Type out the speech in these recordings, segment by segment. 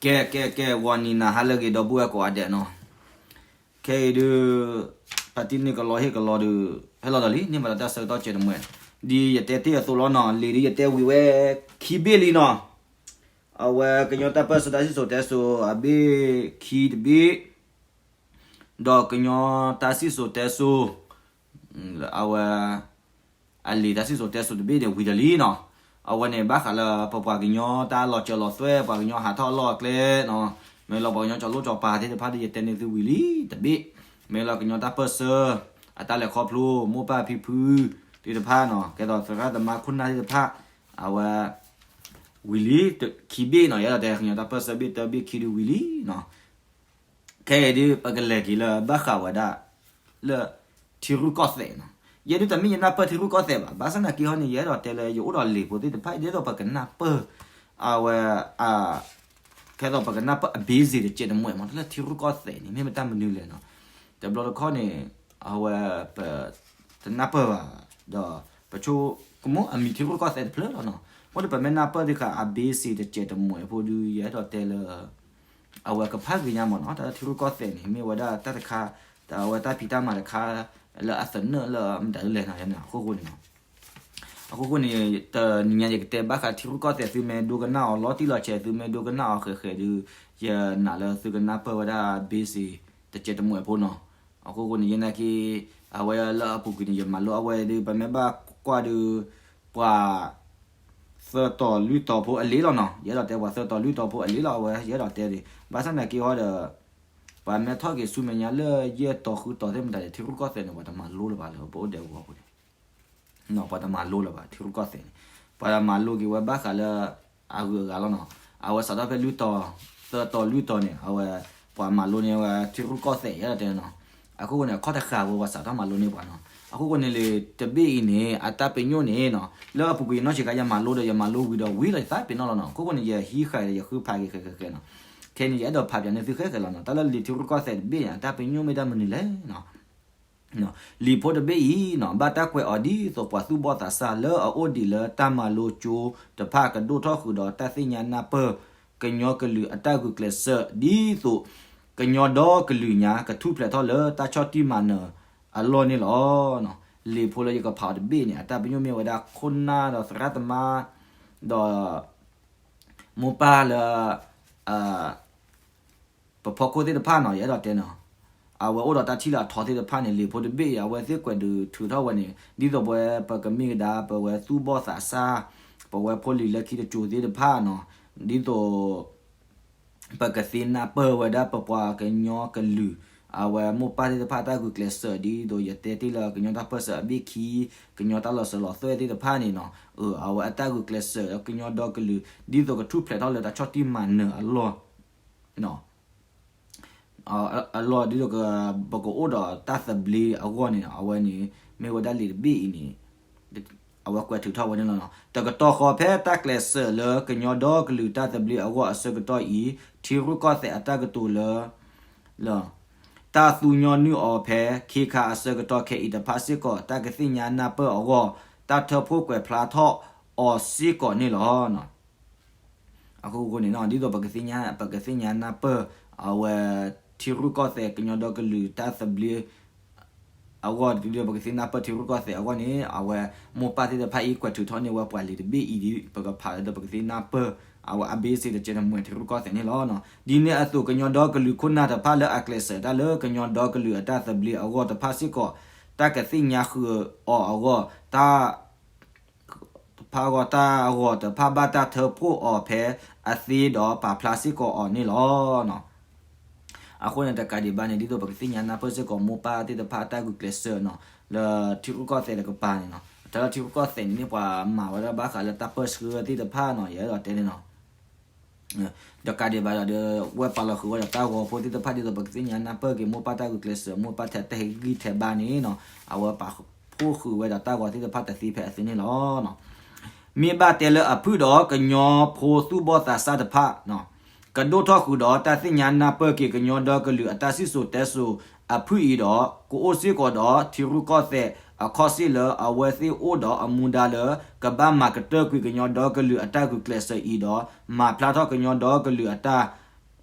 ကဲ ကဲ ကဲ ဂီၤနံၤနၤဟါလၢအဂ့ၤ ဒီပုၢ်ဝဲၢ်ကိးဂၤဒဲးနီၤ. ခဲအံၤဒုး ပတံၤန့ၢ်ကလီဟ့ၣ်ကလီဒီး ဟဲလီၤဒီးလံ န့ၢ်ဘၣ်ဒီးတၢ်ဆၢကတီၢ်ကဲတမှဲၤ, ဒ်ယတဲတ့ၢ်အသိးလီၤနီၤ, လံာ်ဒုးယတဲဝံၤဝဲခံဘ့ၣ်လံနီၤ. အဝဲကညီတၢ်ပၢၢ်ဆၢတၢ်စံၣ်စိၤတဲစိၤအဘ့ၣ်ခံတဘ့ၣ် ဒီးကညီတၢ်စံၣ်စိၤတဲစိၤ အဝဲ အလံာ်တၢ်စံၣ်စိၤတဲစိၤတဘ့ၣ်န့ၣ်ဝံၤဒီးလံနီၤ. အဝဲန့ၣ်ဘၣ်ဃးလၢပပှၤကညီတၢ်လီၤစၢၤလီၤသွဲၣ် ပှၤကညီဟးထီၣ်အလီၢ်အကျဲနီၤ, မ့ၢ်လီၤပှၤကညီကၠီၤလိၣ်ကၠီၤပၤသ့ၣ်တဖၣ်ဒ်ယတဲန့ၢ်သုဝံၤလံတဘ့ၣ်, မ့ၢ်လီၤကညီတၢ်ပၢၢ်ဆၢ အတၢ်လဲၤခီဖျိ မိၢ်ပၢ်ဖံဖုသ့ၣ်တဖၣ်နီၤ, ကဲသိးသရၣ်သမါခိၣ်နၢ်သ့ၣ်တဖၣ် အဝဲ ဝံၤလံခံဘ့ၣ်နီၤ, ယအဲၣ်ဒိးတဲကညီတၢ်ပၢၢ်ဆၢဘ့ၣ်တၢဘ့ၣ်ခံဒုးဝံၤလံနီၤ. ခဲအံၤဒုး ပကလဲၤက့ၤလၢဘၣ်ဃးဝဲဒၣ် လၢထံရူၢ်ကီၢ်သဲးနီၤ. ယဲဒုးတမ့ၢ်ယနၢ်ပၢၢ်ထံရူၢ်ကီၢ်သဲးဘၣ်, ဘၣ်ဆၣ်သနာ်က့ဟီန့ၣ် ယအဲၣ်ဒိးတဲလၢယအိၣ်ဒီးလံာ်ဖိသ့ၣ်တဖၣ် ဒ်သိးပကနၢ်ပၢၢ် အဝဲ ကဲသိးပကနၢ်ပၢၢ်အ basic တကဲးတမှဲၤမး လၢထံရူၢ်ကီၢ်သဲးန့ၣ် မ့ၢ်မတၢ်မနုၤလဲၣ်နီၤ. တဘျီတခီၣ်န့ၣ် အဝဲ ပတနၢ်ပၢၢ်ဘၣ်, ဒီးပဆိ ကမ့ၢ်အမံၤထံရူၢ်ကီၢ်သဲးတဖျၢၣ်လီၤနီၤ. မ့ၢ်ဒီးပမ့ၢ်နၢ်ပၢၢ်သ့ၣ်တဖၣ် အ basic တကဲးတမှဲၤဖိဒုး ယအဲၣ်ဒိးတဲလၢ အဝဲကဖးဂ့ၤညါမးနီၤ, တၢ်လၢထံရူၢ်ကီၢ်သဲးန့ၣ် မ့ၢ်ဝဲဒၣ်တၢ်တခါ အဝဲတၢ်ဖံးတၢ်မၤတခါ လၢအသနၢၣ်လၢမတၤဒ်လဲၣ်နီၤ, အဃိဃိန့ၣ်နီၤ. အဃိဃိန့ၣ် တနံၤညါယကတဲဘၣ်ဃးထံရူၢ်ကီၢ်သဲး သုမ့ၢ်ဒိကနၣ်အီၤလီၤတံၢ်လီၤဆဲး သုမ့ၢ်ဒိကနၣ်အီၤဃဲးဃဲးဒုး ယနာ်လၢသုကနၢ်ပၢၢ်ဝဲဒၣ် basic တကဲးတမှဲၤဖိနီၤ. အဃိဃိန့ၣ် ယနာ်က့ အဝဲလၢအပူၤကွံာ်န့ၣ် ယမၤလိအဝဲဒုး ပမ့ၢ်ဘၣ်ကွၢ်ဒုး ပှၤ သၢတီၤလွံၢ်တီၤဖိအလံာ်လီၤနီၤ. ယအဲၣ်ဒိးတဲပှၤသၢတီၤလွံၢ်တီၤဖိအလံာ်လီၤ အဝဲ ယအဲၣ်ဒိးတဲန့ၣ် ဘၣ်ဆၣ်သနာ်က့ဟီဒီး ပှၤမ့ၢ်ထီၣ်က့ၤဆူမဲာ်ညါလၢယဲၢ်တီၤဃုတီၤသ့ၣ်မတၤန့ၣ် ထံရူၢ်ကီၢ်သဲးန့ၣ် ပှၤတမၤလိလၢၤဘၣ်လၢပအိၣ်ဒဲးအဂီၢ်အပူၤန့ၣ် ပှၤတမၤလိလၢၤဘၣ် ထံရူၢ်ကီၢ်သဲးန့ၣ်, ပှၤမၤလိက့ၤဝဲဘၣ်ဃးလၢ အဂုၤအဂၤလီၤနီၤ. အဝဲစးထီၣ်ဖဲလွံၢ်တီၤ သၢတီၤလွံၢ်တီၤန့ၣ် အဝဲ ပှၤမၤလိန့ၢ်ဝဲထံရူၢ်ကီၢ်သဲး ယအဲၣ်ဒိးတဲနီၤ. အဃိဃိန့ၣ် အခီၣ်တဃာ်ဝဲပှၤစးထီၣ်မၤလိန့ၢ်ပှၤနီၤ. အဃိဃိန့ၣ်လံာ်တဘ့ၣ်အံၤန့ၣ် အတၢ်ပညိၣ်န့ၣ်နီၤ လၢအပူၤကွံာ်ယနီၢ်ဆံးခါ ယမၤလိဒီး ယမၤလိဝံၤဒီးဝံၤလီၤ ယသးပ့ၤနီၣ်လီၤနီၤ. အဃိဃိန့ၣ် ယဟံးဃာ်ဒီးယဃုဖးက့ၤဃဲးဃဲးဃဲးနီၤ. ခဲအံၤန့ၣ် ယအဲၣ်ဒိးဖးပၠးန့ၢ်သုဃဲးဃဲးလီၤနီၤ. တၢ်လၢလံာ်ထံရူၢ်ကီၢ်သဲးတဘ့ၣ်န့ၣ် အတၢ်ပညိၣ်မ့ၢ်တၢ်မနုၤလဲၣ်နီၤ. လံာ်ဖိတဘ့ၣ်အံၤနီၤ ဘၣ်တၢ်ကွဲးအီၤဒ်သိးပှၤသူၣ်ဘီၣ်သးစၢ်လၢအအိၣ်ဒံးလၢတၢ်မၤလိကၠိတဖၣ် ကဒိၣ်ထီၣ်ဃုာ်ဒီးတၢ်သ့ၣ်ညါနၢ်ပၢၢ် ကညီကလုာ်အတၢ်ဂုာ်ကျဲးစၢး ဒ်သိးကညီဒီကလုာ်ညါ ကထူၣ်ဖျဲးထီၣ်လၢတၢ်ဆီၣ်တံၢ်မၤနၢၤအလီၢ်န့ၣ်လီၤ. လံာ်ဖိလၢယကဖးအီၤတဘ့ၣ်န့ၣ် အတၢ်ပညိၣ်မ့ၢ်ဝဲဒၣ်ခိၣ်နၢ်ဒီးသရၣ်သမါ ဒီး မိၢ်ပၢ်လၢ ပဖီခိၣ်သ့ၣ်တဖၣ်နီၤ ယအဲၣ်ဒိးတဲနီၤ, အဝဲအိၣ်ဒီးတၢ်ထံၣ်လၢအထီသ့ၣ်တဖၣ်န့ၣ် လံာ်ဖိတဘ့ၣ်အံၤ အဝဲသ့ၣ်ကွဲးဒုးထုးထီၣ်ဝဲန့ၣ် ဒ်သိးပဝဲပကမ့ၢ်ကဒါ ပဝဲသူၣ်ဘီၣ်သးစၢ် ပဝဲဖိလံၤလၢခံတစိၤသ့ၣ်တဖၣ်နီၤ, ဒ်သိး ပကသ့နၢ်ပၢၢ်ဝဲဒၣ်ပပှၤကညီကလုာ် အဝဲမိၢ်ပၢ်သ့ၣ်တဖၣ်တၢ်ဂုာ်ကျဲးစၢး ဒ်သိးယတဲတ့ၢ်လၢကညီတၢ်ပၢၢ်ဆၢအဘ့ၣ်ခံ ကညီတၢ်လီၤစၢၤလီၤသွဲၣ်သ့ၣ်တဖၣ်န့ၣ်နီၤ, အဝဲအတၢ်ဂုာ်ကျဲးစၢး ကညီဒီကလုာ် ဒ်သိးကထူၣ်ဖျဲးထီၣ်လၢတၢ်ဆီၣ်တံၢ်မၤနၢၤအလီၢ် အလီၢ်ဒ်သိး ပကအိၣ်ဒီးတၢ်သဘျ့အဂီၢ်န့ၣ် အဝဲန့ၣ် မ့ၢ်ဝဲဒၣ်လံာ်တဘ့ၣ်အံၤန့ၣ် အဝဲကွဲးထုးထီၣ်ဝဲန့ၣ်လီၤ. တကတီၢ်ဃီဖဲတၢ်ကျဲးစၢးလၢကညီဒီကလုာ်တၢ်သဘျ့အဂီၢ်အဆၢကတီၢ်အံၤ ထံရူၢ်ကီၢ်သဲးအတၢ်ကတိၤလၢ တၢ်သူညီနုၢ်အီၤဖဲခ့ခါအဆၢကတီၢ်ခဲအံၤတဖၣ်စ့ၢ်ကီး တၢ်ကသ့ၣ်ညါနၢ်ပၢၢ်အဂီၢ် တၢ်ထၢဖှိၣ်ကွဲးဖျါထီၣ်အီၤစ့ၢ်ကီးန့ၣ်လီၤ. အဃိဃိန့ၣ် ဒ်သိးပကသ့ၣ်ညါ ပကသ့ၣ်ညါနၢ်ပၢၢ် အဝဲ ထံရူၢ်ကီၢ်သဲးကညီဒီကလုာ်တၢ်သဘျ့ အဂီၢ် ဒ်သိးပကသ့ၣ်ညါနၢ်ပၢၢ်ထံရူၢ်ကီၢ်သဲးအဂီၢ်န့ၣ် အဝဲမိၢ်ပၢ်သ့ၣ်တဖၣ်အံၤကွဲးထုးထီၣ်န့ၢ်ဝဲပှၤလံာ်တဘ့ၣ်အံၤ ဒ်ပကဖးဒီးပကသ့ၣ်ညါနၢ်ပၢၢ် အဝဲအဘ့ၣ်စ့ၢ်တကဲးတမှဲၤ ထံရူၢ်ကီၢ်သဲးန့ၣ်လီၤ. ဒ်န့ၣ်အသိး ကညီဒီကလုာ်ခိၣ်နၢ်တဖၣ်လၢအကျဲးစၢးတၢ်လၢကညီဒီကလုာ်အတၢ်သဘျ့အဂီၢ်တဖၣ်စ့ၢ်ကီး တၢ်ကသ့ၣ်ညါဃုာ်အီၤအဂီၢ် တၢ် တဖၣ်အဂီၢ် တၢ်ဂီၤတဖၣ်ဘၣ်တၢ်ထၢဖှိၣ်အီၤဖဲအသ့ဒီးပာ်ဖျါစ့ၢ်ကီးအီၤန့ၣ်လီၤ. အဃိန့ၣ် တကးဒံးဘၣ်န့ၣ် ဒ်သိးပကသ့ၣ်ညါနၢ်ပၢၢ်စ့ၢ်ကီး မိၢ်ပၢ်သ့ၣ်တဖၣ်အတၢ်ဂုာ်ကျဲးစၢးနီၤ လၢထံရူၢ်ကီၢ်သဲးတကပၤန့ၣ်နီၤ တၢ်လၢထံရူၢ်ကီၢ်သဲးန့ၣ် ပှၤမၤဝဲဒၣ်ဘၣ်ဃးလၢတၢ်ပၢၢ်ဆှၢသ့ၣ်တဖၣ်နီၤ ယအဲၣ်ဒိးတဲန့ၣ်နီၤ တကးဒံးဘၣ်ဒီး ဝဲပာ်လီၤဃုာ်ဝဲဒီးတၢ်ဂီၤဖိသ့ၣ်တဖၣ် ဒ်သိးပကသ့ၣ်ညါနၢ်ပၢၢ်က့ၤ မိၢ်ပၢ်တၢ်ဂုာ်ကျဲးစၢး မိၢ်ပၢ်ထဲတၢ်ဟ့ၣ်ဂံၢ်ထဲဘါန့ၣ်နီၤ အဝဲပာ်ဖှိၣ်ဃုာ်ဝဲဒီးတၢ်ဂီၤသ့ၣ်တဖၣ်တသ့ဖဲအသ့န့ၣ်လီၤ. မ့ၢ်ဘၣ်တဲလၢအဖုၣ်ဒီးကညီဖိသူၣ်ဘီၣ်သးစၢ်တဖၣ် ကဒိၣ်ထီၣ်ဃုာ်ဒီးတၢ်သ့ၣ်ညါနၢ်ပၢၢ်က့ၤကညီဒီကလုာ်အတၢ်စံၣ်စိၤတဲစိၤအဖုၣ်အံၤဒီး ကအိၣ်စ့ၢ်ကီးဒီးထံရူၢ်ကီၢ်သဲးအခီၣ်စ့ၣ်လၢအဝဲသ့ၣ်အိၣ်ဒီးအမူဒါလၢ ကဘၣ်မၤကတၢၢ်ကွံာ်ကညီဒီကလုာ်အတၢ်ဂုာ်ကျဲးစၢးအံၤဒီး မၤဖျါထီၣ်ကညီဒီကလုာ်အတၢ်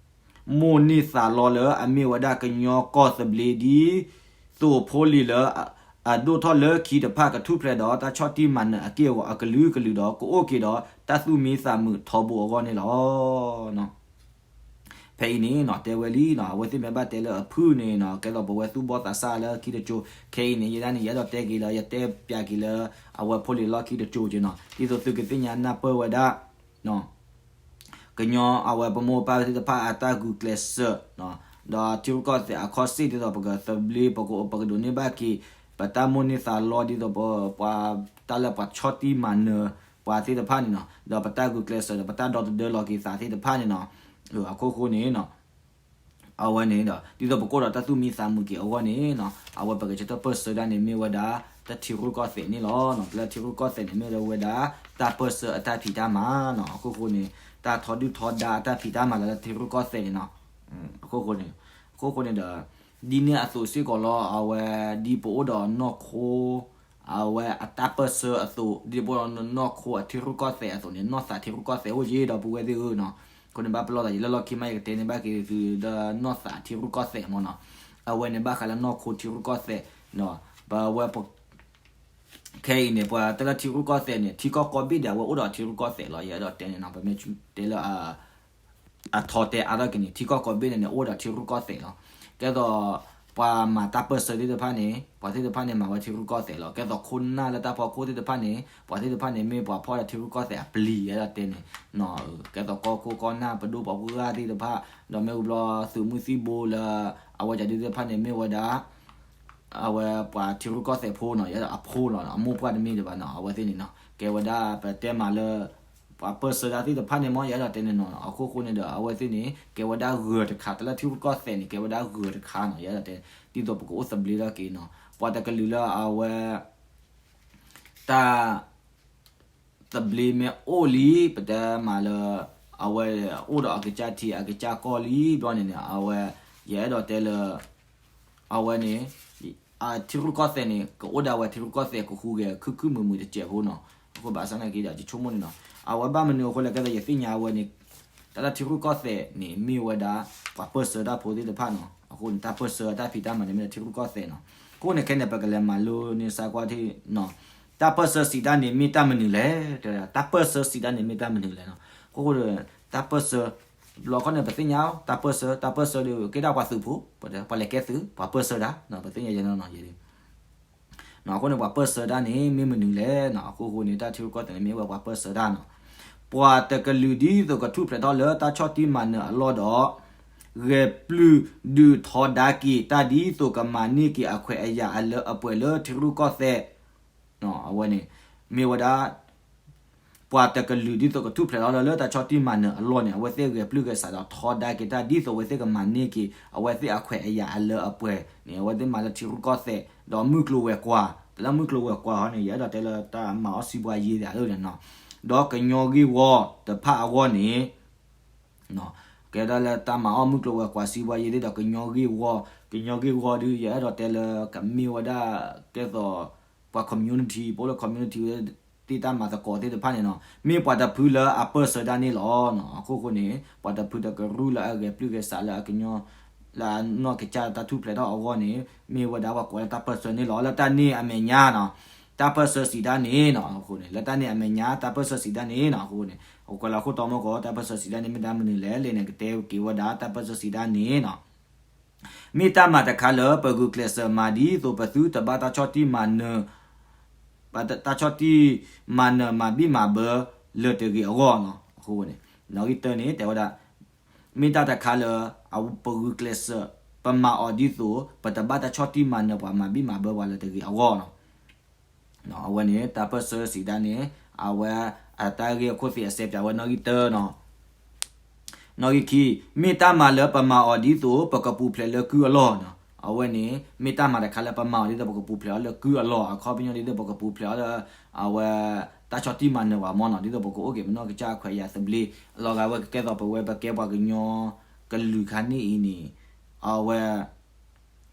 မိၢ်န့ၢ်သးလီလၢအမ့ၢ်ဝဲဒၣ်ကညီကီၢ်သဘျ့ဒ်သိးဖိလံၤလၢ အဒိၣ်ထီၣ်လၢခံတဖၣ်ကထူၣ်ဖျဲးဒီး တၢ်ဆီၣ်တံၢ်မၤနၢၤအက့ၢ်အဂီၤအကလုာ်ကလုာ်ဒီး ကအိၣ်က့ၤဒီးတၢ်သူၣ်မံသးမုာ်ထီဘိအဂီၢ်န့ၣ်လီၤ. ဖဲအံၤန့ၣ်နီၤ တဲဝဲလံနီၤ အဝဲသ့ၣ်မ့ၢ်ဘၣ်တဲလၢအဖုၣ်န့ၣ်နီၤ ကဲသိးပဝဲသူၣ်ဘီၣ်သးစၢ်လၢခံတကၠိၤ ခဲအံၤန့ၣ် ယဲဒၣ်န့ၣ် ယအဲၣ်ဒိးတဲက့ၤလၢ ယတဲပၠးက့ၤလၢ အဝဲဖိလံၤလီၢ်ခံတကၠိၤက့ၤနီၤ ဒ်သိးသုကသ့ၣ်ညါနၢ်ပၢၢ်ဝဲဒၣ် ကညီအဝဲပမိၢ်ပပၢ်သ့ၣ်တဖၣ်အတၢ်ဂုာ်ကျဲးစၢး ဒီးထံရူၢ်ကီၢ်သဲးအခီၣ်စ့ၣ်ဒ်သိးပကသဘျ့ ပကအိၣ်ပကဒိးန့ၢ်ဘၣ်က့ၤ ပတၢ်မိၣ်န့ၢ်သးလီဒ်သိးပ ပှၤတၢ်လၢပှၤဆီၣ်တံၢ်မၤနၢၤ ပှၤသ့ၣ်တဖၣ်န့ၣ်နီၤ ဒီးပတၢ်ဂုာ်ကျဲးစၢးဒီးပတၢ်ဒီသဒၢလီၤက့ၤသးသ့ၣ်တဖၣ်န့ၣ်နီၤ အခိၣ်ဃိန့ၣ် အဝဲန့ၣ်ဒီး ဒ်သိးပကအိၣ်ဒီးတၢ်သူၣ်မံသးမုာ်က့ၤအဂီၢ်န့ၣ်နီၤ အဝဲပကဆၢထၢၣ်ပၢၢ်ဆၢဒၣ်န့ၣ် မ့ၢ်ဝဲဒၣ် တၢ်ထံရူၢ်ကီၢ်သဲးန့ၣ်လီၤ. တၢ်လၢထံရူၢ်ကီၢ်သဲးန့ၣ် မ့ၢ်ဝဲဒၣ် တၢ်ပၢၢ်ဆၢအတၢ်ဖံးတၢ်မၤနီၤ အခိၣ်ဃိန့ၣ် တၢ်ထီဒုၣ်ထီဒါအတၢ်ဖံးတၢ်မၤလၢလၢထံရူၢ်ကီၢ်သဲးန့ၣ်နီၤ အခိၣ်ဃိန့ၣ် အခိၣ်ဃိန့ၣ်ဒီး ဒ်န့ၣ်အသိးစ့ၢ်ကီးလီၤ အဝဲဒ်ပအိၣ်ဒီးနီၢ်ခိ အဝဲအတၢ်ပၢၢ်ဆၢအသိး ဒ်ပအိၣ်ဒီးနီၢ်ခိအထံရူၢ်ကီၢ်သဲးအသိးန့ၣ် နီၢ်သးထံရူၢ်ကီၢ်သဲးအိၣ်ယ့ၣ်ဒီးပုၢ်ဝဲၢ်သ့ၣ်ဧၢနီၤ အဃိန့ၣ်ဘၣ်ပလီၢ်သးယံာ်လၢလီၢ်ခံမး ယကတဲန့ၢ်ဘၣ်က့ၤသုဒီးနီၢ်သးထံရူၢ်ကီၢ်သဲးမ့ၢ်နီၤ အဝဲန့ၣ်ဘၣ်ဃးလၢနီၢ်ခိထံရူၢ်ကီၢ်သဲး ပဝဲ ခဲအံၤန့ၣ် ပှၤတၢ်လၢထံရူၢ်ကီၢ်သဲးန့ၣ် ထံကီၢ်ကိးဘ့ၣ်ဒဲး အဝဲအိၣ်ဒီးထံရူၢ်ကီၢ်သဲးလီၤ ယအဲၣ်ဒိးတဲန့ၣ်နီၤ ပမ့ၢ်တဲလၢ အထီတဲအါထီၣ်က့ၤန့ၣ် ထံကီၢ်ကိးဘ့ၣ်န့ၣ်န့ၣ် အိၣ်ဒီးထံရူၢ်ကီၢ်သဲးလီၤ. ကဲသိး ပှၤမၤတၢ်ပၢၢ်ဆၢသ့ၣ်တဖၣ်န့ၣ် ပှၤသ့ၣ်တဖၣ်န့ၣ် မၤဝဲထံရူၢ်ကီၢ်သဲးလီၤ. ကဲသိးခိၣ်နၢ်လၢတၢ်ဖီခိၣ်သ့ၣ်တဖၣ်န့ၣ် ပှၤသ့ၣ်တဖၣ်န့ၣ် မ့ၢ်ပှၤဖီၣ်ဒီးထံရူၢ်ကီၢ်သဲးအပျံၤ ယအဲၣ်ဒိးတဲန့ၣ် ကဲသိးကီၢ်ခိၣ်ကီၢ်နၢ်ပဒိၣ်ပှၤပုၢ်ဂၢ်သ့ၣ်တဖၣ် ဒီးမ့ၢ်ဝံၤဘျီသုးမုၢ်သံၣ်ဘိလၢ အဝဲကဒုသ့ၣ်တဖၣ်န့ၣ် မ့ၢ်ဝဲဒၣ် အဝဲပှၤထံရူၢ်ကီၢ်သဲးဖိနီၤ ယအဲၣ်ဒိးအဖိလီၤ အမိၢ်ပှၢ်တမ့ၢ်ဒံးဘၣ်နီၤ အဝဲသ့ၣ်န့ၣ်နီၤ ကဲဝဲဒၣ်ပတဲမးလၢ ပှၤပၢၢ်ဆၢတၢ်သ့ၣ်တဖၣ်န့ၣ်မ့ၢ် ယအဲၣ်ဒိးတဲန့ၣ်နီၤ အခိၣ်ဃိန့ၣ်ဒီး အဝဲသ့ၣ်န့ၣ် ကဲဝဲဒၣ်ဂၢၤတခါ တၢ်လၢထံရူၢ်ကီၢ်သဲးန့ၣ် ကဲဝဲဒၣ်ဂၢၤတခါနီၤ ယအဲၣ်ဒိးတဲ ဒ်သိးပကအိၣ်သဘျ့ထီၣ်က့ၤနီၤ ပှၤတကလုာ်လၢအဝဲ တၢ် သဘျ့မ့ၢ်အိၣ်လံ ပတဲမးလၢ အဝဲအိၣ်ဒီးအကစၢ်ထံအကစၢ်ကီၢ်လံဘျီန့ၣ်န့ၣ် အဝဲ ယအဲၣ်ဒိးတဲလၢ အဝဲန့ၣ် ထံရူၢ်ကီၢ်သဲးန့ၣ် ကအိၣ်ဒၣ်ဝဲထံရူၢ်ကီၢ်သဲးကဟူးဂဲၤခုၣ်ခုၣ်မုာ်မုာ်တစဲးဖိနီၤ အဃိဘၣ်ဆၣ်သနာ်က့ဒီး ယဆိကမိၣ်န့ၣ်နီၤ အဝဲဘၣ်မနုၤအဃိလဲၣ် ကဲသိးယသ့ၣ်ညါအဝဲန့ၣ် တၢ်လၢထံရူၢ်ကီၢ်သဲးန့ၣ် မ့ၢ်ဝဲဒၣ် ပှၤပၢၢ်ဆၢတၢ်ဖိသ့ၣ်တဖၣ်နီၤ အဃိန့ၣ် တၢ်ပၢၢ်ဆၢတၢ်ဖံးတၢ်မၤန့ၣ် မ့ၢ်ဒၣ်ထံရူၢ်ကီၢ်သဲးနီၤ အဃိန့ၣ်ခဲန့ၣ် ပကလဲၤမၤလိန့ၢ်စါကွၢ်ထံနီၤ တၢ်ပၢၢ်ဆၢစံးတၢ်န့ၣ် မ့ၢ်တၢ်မနုၤလဲၣ် တၢ်ပၢၢ်ဆၢစံးတၢ်န့ၣ် မ့ၢ်တၢ်မနုၤလဲၣ်နီၤ အဃိဒီး တၢ်ပၢၢ်ဆၢ ဘျီခီန့ၣ် ပသ့ၣ်ညါ တၢ်ပၢၢ်ဆၢ တၢ်ပၢၢ်ဆၢဒီး ကဲဒၣ်ပှၤသုးဖိ ပှၤလဲၤကဲသုး ပှၤပၢၢ်ဆၢတၢ် ပသ့ၣ်ညါယဲနီၤ အဃိန့ၣ် ပှၤပၢၢ်ဆၢတၢ်န့ၣ် မ့ၢ်မနုၤလဲၣ်နီၤ အဃိဃိန့ၣ် တၢ်ထံရူၢ်ကီၢ်သဲးန့ၣ် မ့ၢ်ဝဲပှၤပၢၢ်ဆၢတၢ်နီၤ ပှၤတကလုာ်ဒ်သိးကထူၣ်ဖျဲးထီၣ်လၢတၢ်ဆီၣ်တံၢ်မၤနၢၤအလီၢ်ဒီး ဂဲၤပျုၢ်ဒုးထီဒါက့ၤ တၢ်ဒ်သိးကမၤန့ၢ်က့ၤအခွဲးအယာ်အလၢအပှဲၤလၢထံရူၢ်ကီၢ်သဲး အဝဲန့ၣ် မ့ၢ်ဝဲဒၣ် ပှၤတကလုာ်ဒ်သိးကထူၣ်ဖျဲးထီၣ်လၢ လၢတၢ်ဆီၣ်တံၢ်မၤနၢၤအလီၢ်န့ၣ် အဝဲသ့ၣ်ဂဲၤပျုၢ်ဂဲၤဆးဒီးထီဒါက့ၤတၢ် ဒ်သိးအဝဲသ့ၣ်ကမၤန့ၢ်က့ၤ အဝဲသ့ၣ်အခွဲးအယာ်အလၢအပှဲၤန့ၣ် အဝဲသ့ၣ်မၤလၢထံရူၢ်ကီၢ်သဲး ဒီးမုၢ်ကျိၤဝဲၤကွာ် တၢ်လၢမုၢ်ကျိၤဝဲၤကွာ်ဟီန့ၣ် ယအဲၣ်ဒိးတဲလၢတၢ်မၤအီၣ်စံးဘှါယ့သ့ၣ်န့ၣ်နီၤ ဒီးကညီဂ့ၢ်ဝီတဖၣ်အဂီၢ်န့ၣ် ကဲဒၣ်လၢတၢ်မၤအီၣ်မုၢ်ကျိၤဝဲၤကွာ်စံးဘှါယ့သ့ၣ်ဒီးကညီဂ့ၢ်ဝီ ကညီဂ့ၢ်ဝီဒုး ယအဲၣ်ဒိးတဲလၢကမ့ၢ်ဝဲဒၣ် ကဲသိး ပှၤ community ပအိၣ်လၢ community သ့ၣ်တၢ်မၤသကိးသ့ၣ်တဖၣ်န့ၣ်နီၤ မ့ၢ်ပှၤတဖုလၢအပၢၢ်ဆၢတၢ်န့ၣ်လီၤ. အခိၣ်ဃိန့ၣ် ပှၤတဖုတကရူၢ်လၢအဂဲၤပျုၢ်ဂဲၤဆးလၢအကညီ လၢအနီၢ်ကစၢ်တၢ်ထူၣ်ဖျဲးထီၣ်အဂီၢ်န့ၣ် မ့ၢ်ဝဲဒၣ်ပှၤကိးလၢတၢ်ပၢၢ်ဆၢန့ၣ်လီၤ. လၢတၢ်န့ၣ်အမဲာ်ညါနီၤ တၢ်ပၢၢ်ဆၢစံးတၢ်န့ၣ်နီၤ အဃိန့ၣ် လၢတၢ်န့ၣ်အမဲာ်ညါ တၢ်ပၢၢ်ဆၢစံးတၢ်န့ၣ်နီၤ အဃိန့ၣ် အကွဲးလီၤခိၣ်တီမီၢ်ကီး တၢ်ပၢၢ်ဆၢစံးတၢ်န့ၣ် မ့ၢ်တၢ်မနုၤလဲၣ်လဲၣ်န့ၣ် ကတဲက့ၤဝဲဒၣ်တၢ်ပၢၢ်ဆၢစံးတၢ်န့ၣ်နီၤ မ့ၢ်တၢ်မၤတခါလၢပဂုာ်ကျဲးစၢးမၤဒ်သိးပသုတဘၣ်တၢ်ဆီၣ်တံၢ်မၤနၢၤ တၢ်ဆီၣ်တံၢ်မၤနၢၤမၤဘံၣ်မၤဘၢလၢၤတဂ့ၤအဂီၢ်နီၤ အဃိန့ၣ် နီၣ်ဂံၢ်တၢန့ၣ် တဲဝဲဒၣ် မ့ၢ်တၢ်တခါလၢ ပဂုာ်ကျဲးစၢး ပမၤအီၤဒ်သိး ပတဘၣ်တၢ်ဆီၣ်တံၢ်မၤနၢၤပှၤမၤဘံၣ်မၤဘၢပှၤလၢၤတဂ့ၤအဂီၢ်နီၤ အဝဲန့ၣ် တၢ်ပၢၢ်ဆၢစံးတၢ်န့ၣ် အဝဲအတၢ်ဂ့ၢ်အခိၣ်သ့ၣ်အစဲးပၠးဝဲနီၣ်ဂံၢ်တၢနီၤ နီၣ်ဂံၢ်ခံ မ့ၢ်တၢ်မၤလၢပမၤအီၤဒ်သိး ပကပူၤဖျဲးလၢကုၢ်အလီၢ်နီၤ အဝဲန့ၣ် မ့ၢ်တၢ်မၤတခါလၢပမၤအီၤဒ်သိးပကပူၤဖျဲးအီၤလၢကုၢ်အလီၢ် အခီပညီဒ်သိးပကပူၤဖျဲးအီၤလၢ အဝဲ တၢ်ဆီၣ်တံၢ်မၤနၢၤပှၤမီၢ်နီၤ ဒ်သိးပကအိၣ်က့ၤပနီၢ်ကစၢ်အခွဲးအယာ်သဘျ့ အလီၤဂာ်ဝဲကကဲသိးပဝဲပကဲပှၤကညီကလုာ်ခါန့ၣ်အံၤန့ၣ် အဝဲ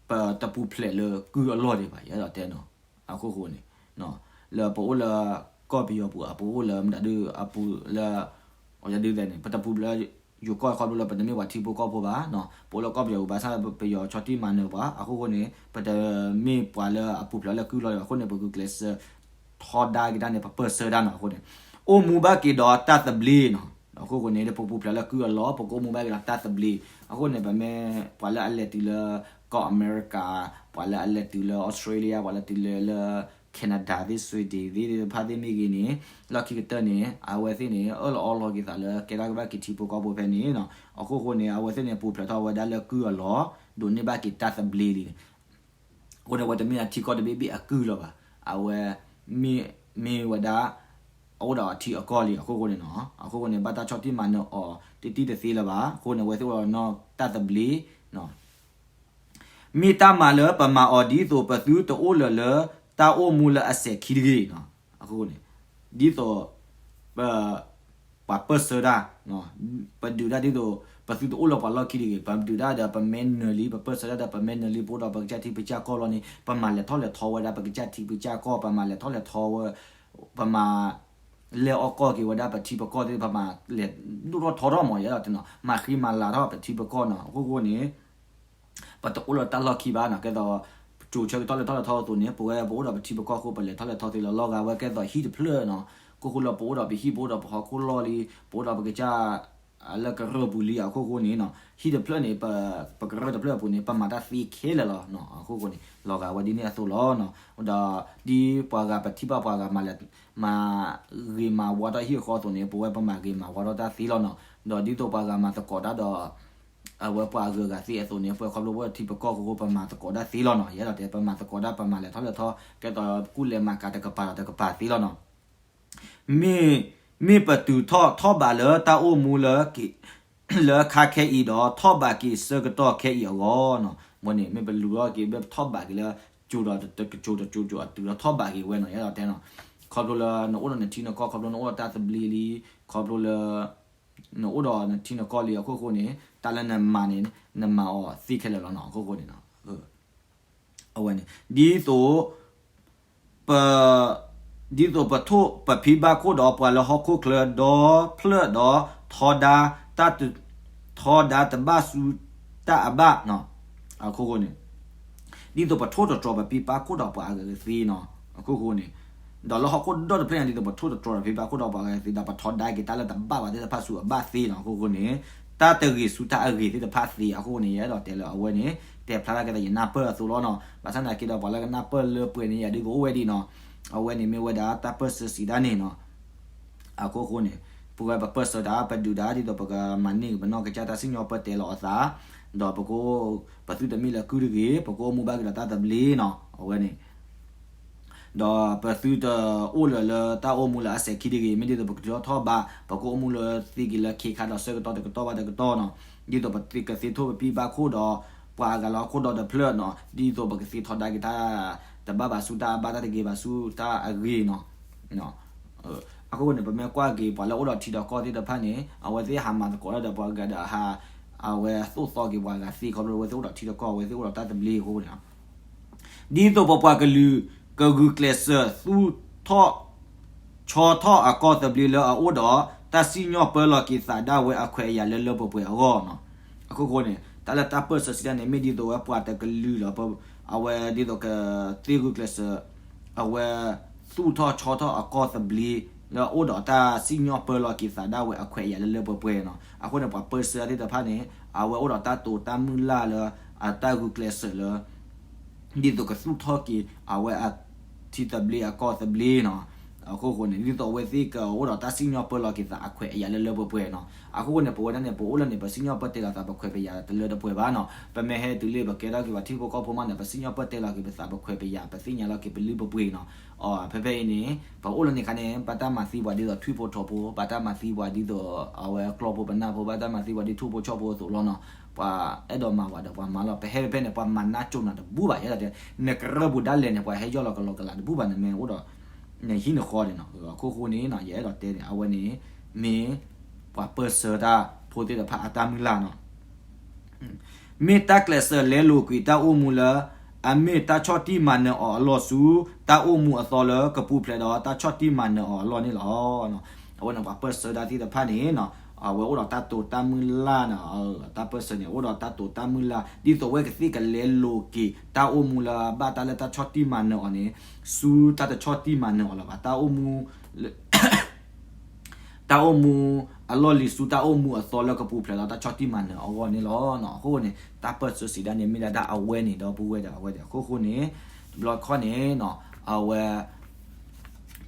ပတပူၤဖျဲးလၢကုၢ်အလီၢ်ဒံးဘၣ် ယအဲၣ်ဒိးတဲနီၤ အခိၣ်ဃိန့ၣ် လၢပအိၣ်လၢ ကီၢ်ပယီၤပူၤ အပအိၣ်လၢမတၤဒု အပူၤလၢ အဒုးသဲန့ၣ် ပတပူၤဖျဲး ယိၤကီၢ်ခီဖျိလၢပတမ့ၢ်ပှၤထံဖိကီၢ်ဖိဘၣ်, ပအိၣ်လၢကီၢ်ပယီၤပူၤဘၣ်ဆၣ် ပယီၤဆီၣ်တံၢ်မၤနၢၤပှၤအဃိဃိန့ၣ် ပတမ့ၢ်ပှၤလၢအပူၤဖျဲးလၢကုၢ်လီၤအဃိန့ၣ် ပဂုာ်ကျဲးစၢးထီဒါက့ၤတၢ်န့ၣ် ပပၢၢ်ဆၢတၢ်နီၤအဃိန့ၣ် အိၣ်မူဘၣ်က့ၤဒီးတၢ်သဘျ့နီၤ. အဃိဃိန့ၣ် ပကပူၤဖျဲးလၢကုၢ်အလီၢ် ပကအိၣ်မူဘၣ်က့ၤဒီးတၢ်သဘျ့အဃိန့ၣ် ပမ့ၢ်ပှၤလၢအလဲၤတုၤလၢ ကီၢ်အမဲရကၤ, ပှၤလၢအလဲၤတုၤလၢ Australia, ပှၤလၢတုၤလၢ လၢ Canada သ့ၣ် Sweden သ့ၣ်တဖၣ်သ့ၣ်မ့ၢ်ဂ့ၤန့ၣ် လီၢ်ခံကတၢၢ်န့ၣ် အဝဲသ့ၣ်န့ၣ် အၢၣ်လီၤအီလီၤက့ၤသးလၢကဲထီၣ်က့ၤဘၣ်က့ၤထံဖိကီၢ်ဖိဖဲန့ၣ်နီၤ. အဃိဃိန့ၣ် အဝဲသ့ၣ်န့ၣ် ပူၤဖျဲးထီၣ်ဝဲဒၣ်လၢကုၢ်အလီၢ် ဒိးန့ၢ်ဘၣ်က့ၤတၢ်သဘျ့လံန့ၣ် အဃိန့ၣ် အဝဲတမ့ၢ်အထံကီၢ်တဘ့ၣ်ဘ့ၣ်အကုၢ်လီၤဘၣ်. အဝဲ မ့ၢ်ဝဲဒၣ် အအိၣ်ဒီးအထံအကီၢ်လံအဃိဃိန့ၣ်နီၤ. အဃိဃိန့ၣ် ဘၣ်တၢ်ဆီၣ်တံၢ်မၤနၢၤအီၤတံၢ်တံၢ်တသ့လၢၤဘၣ်. အဃိန့ၣ် အဝဲသ့ၣ်အိၣ်ဒီးနီၢ်တၢ်သဘျ့ မ့ၢ်တၢ်မၤလၢပမၤအီၤဒ်သိးပသုတအိၣ်လၢၤလၢတၢ်အိၣ်မူလၢအစဲၤခံတဂ့ၤ. အဃိန့ၣ် ဒ်သိး ပ ပှၤပၢၢ်ဆၢတၢ် ပဒုးတၢ်ဒ်သိး ပသုတအိၣ်လၢပှၤလီၢ်ခံတဂ့ၤ. ပဒုးတၢ်ဒီးပမဲနၢၤလံ ပပၢၢ်ဆၢတၢ်ဒီးပမဲနၢၤလံ ပအိၣ်ဒီးပကစၢ်ထံပကစၢ်ကီၢ်လီၤန့ၣ် ပမၤလဲၤထီၣ်လဲၤထီဝဲဒၣ်ပကစၢ်ထံပကစၢ်ကီၢ် ပမၤလဲၤထီၣ်လဲၤထီဝဲ ပမၤ လဲၤအီၣ်ကီၢ်က့ၤဝဲဒၣ်ပထံပကီၢ်သ့ၣ် ပမၤလဲၤဒိၣ်ထီၣ်ထီထီၣ်မး ယအဲၣ်ဒိးတဲနီၤ မၤဃံမၤလၤထီၣ်ပထံပကီၢ်နီၤ. အဃိဃိန့ၣ် ပတအိၣ်လၢတၢ်လီၢ်ခံဘၣ်နီၤ. ကဲသိး ကၠိဆၢကတီၢ်လဲၤထီၣ်လဲၤထီအသိးန့ၣ် ပဝဲပအိၣ်ဒီးပထံပကီၢ်အဃိ ပလဲၤထီၣ်လဲၤထီသ့လီၤ. လီၤဂာ်ဝဲကဲသိးဟံၣ်တဖျၢၣ်နီၤ ကိၣ်ဃိလၢပအိၣ်ဒီးပဟံၣ် ပအိၣ်ဒီးပဟီၣ်ခိၣ်လီၢ်လံ ပအိၣ်ဒီးပကစၢ် လၢကရၢၢ်ပူၤလံအဃိဃိန့ၣ်နီၤ ဟံၣ်တဖျၢၣ်န့ၣ် ပကရၢၢ်တဖျၢၣ်အပူၤန့ၣ် ပမၤတၢ်သ့ခဲလၢာ်လီၤ. အဃိဃိန့ၣ် လီၤဂာ်ဝဲဒ်န့ၣ်အသိးလီၤ. ဒီးဒ်ပှၤဂၤပထံၣ်ဘၣ်ပှၤဂၤမၤလဲၤ မၤဂ့ၤမၤဝါထီၣ်ဟံၣ်အဃိအသိးန့ၣ် ပဝဲပမၤဂ့ၤမၤဝါထီၣ်တၢ်သ့လီၤနီၤ. ဒီးဒ်သိးပှၤဂၤမၤသကိးတၢ်ဒီး အဝဲပှၤအဂုၤအဂၤသ့အသိးန့ၣ် ပဝဲခီဖျိပထံပကီၢ်အဃိ ပမၤသကိးတၢ်သ့လီၤနီၤ. ယအဲၣ်ဒိးတဲ ပမၤသကိးတၢ် ပမၤလဲၤထီၣ်လဲၤထီ ကဲသိးကူၣ်လဲၤမၤကၤတကပၤဒီးတကပၤသ့လီၤနီၤ. မ့ၢ် မ့ၢ်ပတုၤထီၣ်ထီၣ်ဘးလၢတၢ်အိၣ်မူလၢ လၢခါခဲအံၤဒီး ထီၣ်ဘးက့ၤဆၢကတီၢ်ခဲအံၤအဂီၢ်နီၤ. မ့ၢ်န့ၣ် မ့ၢ်ပလူၤထီၣ်က့ၤ မ့ၢ်ပထီၣ်ဘးက့ၤလၢ ကၠိဒီးတကၠိတကၠိကၠိအတုၤဒီးထီၣ်ဘးက့ၤဝဲနီၤ. ယအဲၣ်ဒိးတဲနီၤ ခီဖျိလၢနအိၣ်ဒီးနထံနကီၢ် ခီဖျိနအိၣ်ဒီးတၢ်သဘျ့လံ ခီဖျိလၢ နအိၣ်ဒီးနထံနကီၢ်လံအဃိဃိန့ၣ် တၢ်လၢနမၤန့ၣ် နမၤအီၤသ့ခဲလၢာ်လီၤနီၤ. အဃိဃိန့ၣ် အဝဲန့ၣ် ဒ်သိး ပ ဒ်သိးပထိၣ်ပဖံဘၣ်ခိၣ်ဒီးပှၤလၢဟီၣ်ခိၣ်ချၢဒီဖျၢၣ်ဒီး ထီဒါ တၢ်တ ထီဒါတဘၣ်ဆူတၢ်အဘၣ်နီၤ. အဃိဃိန့ၣ် ဒ်သိးပထိၣ်တတြီၤပဖံဘၣ်ခိၣ်ဒီးပှၤအဂၤသ့နီၤ. အဃိဃိန့ၣ် ဒီးလၢဟီၣ်ခိၣ်ဒီတဖျၢၣ်ညါ ဒ်သိးပထိၣ်တတြီၤပဖံဘၣ်ခိၣ်ဒီးပှၤအဂၤသ့ ဒီးပထီဒါက့ၤတၢ်လၢတဘၣ်ဘၣ်သ့ၣ်တဖၣ်ဆူအဘၣ်သ့နီၤ. အဃိဃိန့ၣ် တၢ်တဂ့ၤဆူတၢ်အဂ့ၤသ့ၣ်တဖၣ်သ့အဃိန့ၣ် ယအဲၣ်ဒိးတဲလၢအဝဲန့ၣ် တဲဖျါထီၣ်က့ၤသးယနၢ်ပၢၢ်အသိးလီၤနီၤ. ဘၣ်ဆၣ်သနာ်က့ဒီး ပှၤလၢကနၢ်ပၢၢ်လၢပှဲၤန့ၣ် ယၤဒုးကအိၣ်ဝဲဒံးနီၤ. အဝဲန့ၣ်မ့ၢ်ဝဲဒၣ်တၢ်ပၢၢ်ဆၢစံးဒၣ်န့ၣ်နီၤ. အဃိဃိန့ၣ် ပဝဲပပၢၢ်ဆၢတၢ် ပဒုးတၢ် ဒ်သိးပကမၤန့ၢ်က့ၤပနီၢ်ကစၢ်တၢ်စံၣ်ညီၣ်ပၢၢ်တဲလီၤအသး, ဒီးပက ပသုတမ့ၢ်လၢကုၢ်တဂ့ၤ, ပကအိၣ်မူဘၣ်က့ၤဒီးတၢ်သဘျ့နီၤ, အဝဲန့ၣ် ဒီးပသုတအိၣ်လၢၤလၢတၢ်အိၣ်မူလၢအစဲၤခံတဂ့ၤ, မ့ၢ်ဒ်သိးပကတုၤထီၣ်ထီၣ်ဘး, ပကအိၣ်မူလၢသ့က့ၤလၢခ့ခါဒီးဆၢကတီၢ်တကတီၢ်ဘၣ်တကတီၢ်နီၤ, ဒ်သိးပကသ့ထိၣ်ပဖံဘၣ်ခိၣ်ဒီး ပှၤအဂၤလၢဟီၣ်ခိၣ်ဒီတဖျၢၣ်နီၤ, ဒ်သိးပကသ့ထီဒါက့ၤတၢ် တဘၣ်ဘၣ်ဆူတၢ်အဘၣ် တၢ်တဂ့ၤဘၣ်ဆူတၢ်အဂ့ၤနီၤ. အဃိန့ၣ် ပမ့ၢ်ကွၢ်က့ၤပှၤလၢအိၣ်ဒီးထံဒီးကီၢ်သ့ၣ်တဖၣ်န့ၣ် အဝဲသ့ၣ်ဟးမၤသကိးတၢ်ဒီးပှၤဂၤဒီးဟး အဝဲသိၣ်သီက့ၤပှၤဂၤသ့ ခီဖျိအဝဲသ့ၣ်အိၣ်ဒီးထံဒီးကီၢ် အဝဲသ့ၣ်အိၣ်ဒီးတၢ်သဘျ့အဃိန့ၣ်လီၤ. ဒ်သိးပပှၤကလုာ်ကဂုာ်ကျဲးစၢးသူၣ်ထီၣ် ဆီထီၣ်အကီၢ်သဘျ့လၢအအိၣ်ဒီးတၢ်စံၣ်ညီၣ်ပၢလီၤက့ၤသးဒၣ်ဝဲအခွဲးအယာ်လၢလၢပှဲၤပှဲၤအဂီၢ်နီၤ. အဃိဃိန့ၣ် တၢ်လၢတၢ်ပၢၢ်ဆၢစံးဒၣ်န့ၣ် မ့ၢ်ဒ်သိးဝဲပှၤတကလုာ်လီၤ. အဝဲဒ်သိးကသ့ဂုာ်ကျဲးစၢး အဝဲသူၣ်ထီၣ်ဆီထီၣ်အကီၢ်သဘျ့ လၢအအိၣ်ဒီးတၢ်စံၣ်ညီၣ်ပၢလီၤက့ၤသးဒၣ်ဝဲအခွဲးအယာ်လၢလၢပှဲၤပှဲၤနီၤ. အဃိန့ၣ် ပှၤပၢၢ်ဆၢသ့ၣ်တဖၣ်န့ၣ် အဝဲအိၣ်ဒီးတၢ်တိာ်တၢ်မုၢ်လၢ်လၢ အတၢ်ဂုာ်ကျဲးစၢးလၢ ဒ်သိးကသူၣ်ထီၣ်က့ၤ အဝဲအထံသဘျ့အကီၢ်သဘျ့နီၤ. အဃိဃိန့ၣ် ဒ်သိးအဝဲသ့ၣ်ကအိၣ်ဒီးတၢ်စံၣ်ညီၣ်ပၢလီၤက့ၤသးအခွဲးအယာ်လၢလၢပှဲၤပှဲၤနီၤ. အဃိဃိန့ၣ် ပဝဲဒၣ်န့ၣ် ပအိၣ်လၢန့ၣ် ပစံၣ်ညီၣ်ပၢတဲလီၤသး ပခွဲးပယာ်တလၢတပှဲၤဘၣ်နီၤ. ပမ့ၢ်ဟဲတုၤလၢ ပကဲထီၣ်က့ၤပှၤထံဖိကီၢ်ဖိမးန့ၣ် ပစံၣ်ညီၣ်ပၢတဲလီၤက့ၤပသး ပခွဲးပယာ် ပသ့ၣ်ညါလီၤက့ၤပလုၢ်ပပှ့ၤနီၤ. အဖဲဖဲအံၤန့ၣ် ပအိၣ်လၢန့ၣ်အခါန့ၣ် ဘၣ်တၢ်မၤသံပှၤဒ်သိးထွံၣ်ဖိထိးဖိ, ဘၣ်တၢ်မၤသံပှၤဒ်သိး အဝဲကျီၢ်ဖိပနၢ်ဖိ, ဘၣ်တၢ်မၤသံပှၤဒ်ထိၣ်ဖိဆီၣ်ဖိအသိးလီၤနီၤ. ပှၤအဲၣ်ဒိးမၤဝဲဒီးပှၤမၤလီၤ. ပဟဲဖဲဖဲန့ၣ် ပှၤမၤနၢ်ကိၤနၤတဘူၣ်ဘၣ်. ယဲဒၣ်တဲ နကရၢၢ်ပူၤဒၣ်လဲာ်န့ၣ် ပှၤဟဲယီၢ်လီၤကလီကလးတဘူၣ်ဘၣ်. နမ့ၢ်အိၣ်ဒီး နဟံၣ်နဃီန့ၣ်နီၤ. အခိၣ်ဃိန့ၣ် ယအဲၣ်ဒိးတဲန့ၣ် အဝဲန့ၣ် မ့ၢ်ပှၤပၢၢ်ဆၢတၢ်ဖိသ့ၣ်တဖၣ်အတၢ်မုၢ်လၢ်နီၤ. မ့ၢ်တၢ်ကျဲးစၢးလဲလိာ်ကွံာ်တၢ်အိၣ်မူလၢ အမ့ၢ်တၢ်ဆီၣ်တံၢ်မၤနၢၤအီၤအလီၢ်ဆူ တၢ်အိၣ်မူအသီလၢကပူၤဖျဲးဒီးတၢ်ဆီၣ်တံၢ်မၤနၢၤအီၤအလီၢ်န့ၣ်လီၤ. အဝဲန့ၣ်ပှၤပၢၢ်ဆၢတၢ်သ့ၣ်တဖၣ်န့ၣ်နီၤ အဝဲအိၣ်ဒီးတၢ်တိာ်တၢ်မုၢ်လၢ်န့ၣ်, တၢ်ပၢၢ်ဆၢန့ၣ် အိၣ်ဒီးတၢ်တိာ်တၢ်မုၢ်လၢ် ဒ်သိးဝဲကသ့ၣ်ကလဲလိာ်က့ၤ တၢ်အိၣ်မူလၢအဘၣ်တၢ်လၢတၢ်ဆီၣ်တံၢ်မၤနၢၤအီၤန့ၣ် ဆူတၢ်တဆီၣ်တံၢ်မၤနၢၤအီၤလၢၤဘၣ်, တၢ်အိၣ်မူ တၢ်အိၣ်မူအလီၢ်လံၤဆူတၢ်အိၣ်မူအသီလၢကပူၤဖျဲးဒီးတၢ်ဆီၣ်တံၢ်မၤနၢၤအဂီၢ်န့ၣ်လီၤ. အဃိန့ၣ် တၢ်ပၢၢ်ဆၢစံးဒၣ်န့ၣ် မ့ၢ်ဒၣ်တၢ်အဝဲန့ၣ် ဒီပုၢ်ဝဲၢ်ဒီးအဝဲဒၣ် အဃိဃိန့ၣ် တဘျီခီန့ၣ် အဝဲ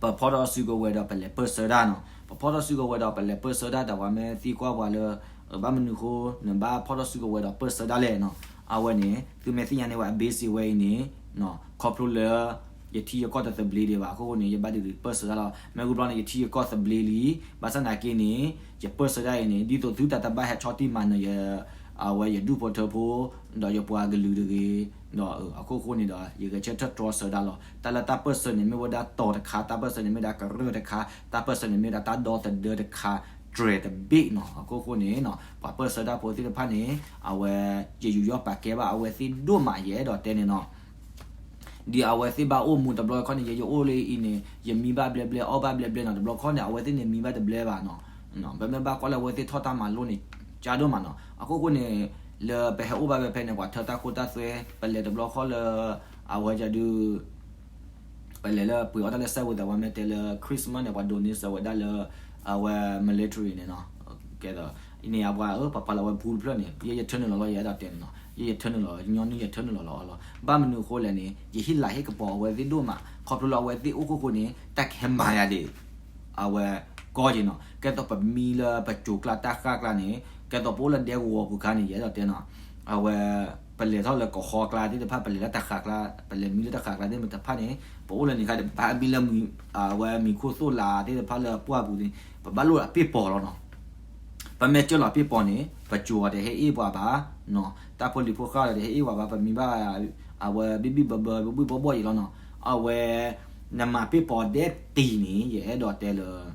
ပဖီထီၣ်စုကဝဲၤဒီးပလဲၤပၢၢ်ဆၢဒၣ်န့ၣ်, ပဖီထီၣ်စုကဝဲၤဒီးပလဲၤပၢၢ်ဆၢဒၣ်ဒီး ပှၤမ့ၢ်သံကွၢ်ပှၤလၢ ဘၣ်မနုၤဃိ နဘၣ်ဖီထီၣ်စုကဝဲၤဒီးပၢၢ်ဆၢဒၣ်လဲၣ်န့ၣ်, အဝဲန့ၣ် သုမ့ၢ်သ့ၣ်ညါန့ၢ်ဝဲအ basic ဝဲအံၤန့ၣ် ခီဖျိလၢ ယထံယကီၢ်တသဘျ့ဒံးဘၣ်အဃိန့ၣ် ယဘၣ်ဒုးပၢၢ်ဆၢဒၣ်လီၤ. မ့ၢ်ဂ့ၢ်ဘျီန့ၣ် ယထံယကီၢ်သဘျ့လံ, ဘၣ်ဆၣ်သနာ်က့န့ၣ် ယပၢၢ်ဆၢဒၣ်အံၤန့ၣ် ဒ်သိးသုတၢ်တဘၣ်ဟဲဆီၣ်တံၢ်မၤနၢၤယ အဝဲယဒူၣ်ဖိထၢဖိ ဒီးယပှၤကလုာ်တဂ့ၤ, ဒီးအခိၣ်ဃိန့ၣ်ဒီး ယဂဲၤဆၢထၢၣ်တြီဆၢဒၣ်လီၤ. တၢ်လၢတၢ်ပၢၢ်ဆၢန့ၣ် မ့ၢ်ဝဲဒၣ်တီၤတခါ, တၢ်ပၢၢ်ဆၢန့ၣ် မ့ၢ်ဝဲဒၣ်ကရၢၢ်တခါ, တၢ်ပၢၢ်ဆၢန့ၣ် မ့ၢ်ဝဲဒၣ်တၢ်ဒီသဒၢတခါ တြဲၤတဘ့ၣ်န့ၣ်. အခိၣ်ဃိန့ၣ် ပှၤပၢၢ်ဆၢတၢ်ဖိသ့ၣ်တဖၣ်န့ၣ် အဝဲ ယယူးယီၣ်ပာ်ကဲဘၣ်အဝဲသ့ၣ်ဒိၣ်မး ယအဲၣ်ဒိးတဲန့ၣ်န့ၣ် ဒ်အဝဲသ့ၣ်ဘၣ်အိၣ်မူတဘျီခီန့ၣ် ယအိၣ်လၢအံၤန့ၣ် ယမံဘၣ်ဘျဲဘျဲ အီၣ်ဘၣ်ဘျဲဘျဲန့ၣ်, တဘျီခီန့ၣ် အဝဲသ့ၣ်န့ၣ်မံဘၣ်တဘျဲဘၣ်န့ၣ်. ပမ့ၢ်ဘၣ်ကွၢ်လၢအဝဲသ့ၣ်ထီၣ်တၢ်မၤလိန့ၣ် ကၢ်ဒိၣ်မးန့ၣ်. အခိၣ်ဃိန့ၣ် လၢပဟဲအိၣ်ဘၣ်ဝဲဖဲန့ၣ် ပှၤထၢတၢ်ခိတၢ်သွဲ ပလဲၤတဘျီခီလၢ အဝဲဒုး ပလဲၤလၢပှ့ၤအီၣ်တၢ်လၢစဲးဝဲသး ပှၤမ့ၢ်တဲလၢ Christmas န့ၣ် ပှၤ donate ဝဲဒၣ်လၢ အဝဲ military န့ၣ်န့ၣ်. ကဲသိး အံၤန့ၣ် အပှၤအၢ ပှၤပာ်လီၤဝဲပူတဖျၢၣ်န့ၣ် ယဲယထၢနုာ်လီၤလီၤ ယအဲၣ်ဒိးတဲန့ၣ်န့ၣ်, ယဲယထၢနုာ်လီၤ ညီနုၢ်ယထၢနုာ်လီၤလီၤအီၤလီၤ. ဘၣ်မနုၤအဃိလဲၣ်န့ၣ် ယဟ့ၣ်လၤဟ့ၣ်ကပီၤအဝဲသ့ၣ်ဒိၣ်မး ခီဖျိလၢအဝဲသ့ၣ်အိၣ်ခိၣ်ဃိန့ၣ် တၢ်ကဟဲမၤယၤဒံး အဝဲကီၢ်က့ၤန့ၣ်. ကဲသိးပမံလၢပစိၤကျါတၢ်ဃၢ်ကျါန့ၣ် ကဲသိးပအိၣ်လၢဒဲကဝီၤပူၤခါန့ၣ် ယအဲၣ်ဒိးတဲန့ၣ် အဝဲ ပလဲၤထီၣ်လၢကဟီကျါသ့ၣ်တဖၣ် ပလဲၤလၢတဃာ်ကျါ ပလဲၤမံလၢတဃာ်ကျါသ့ၣ်တဖၣ်န့ၣ် ပအိၣ်လၢန့ၣ်ခါဒီး ပဘၣ်မံလၢ အဝဲမံခိၣ်သိၣ်လးသ့ၣ်တဖၣ်လၢပှၢ်ပူၤန့ၣ် ပဘၣ်လိၣ်အပ့ၢ်ပီၤလီၤန့ၣ်. ပမ့ၢ်ကၢၢ်လီၤပ့ၢ်ပီၤန့ၣ် ပစိၤအီၤတဟဲအ့ၣ်ပှၤဘၣ်, တၢ်ဖိလံၤဖိဃၢ်လီၤတဟဲအ့ၣ်ပှၤဘၣ် ပမံဘၣ် အဝဲဘံၣ်ဘံၣ်ဘၢဘၢ ဘံၣ်ဘံၣ်ဘီဘီအံၤလီၤန့ၣ်. အဝဲ နမၤပ့ၢ်ပီၤဒဲးတံၢ်န့ၣ် ယအဲၣ်ဒိးတဲလၢ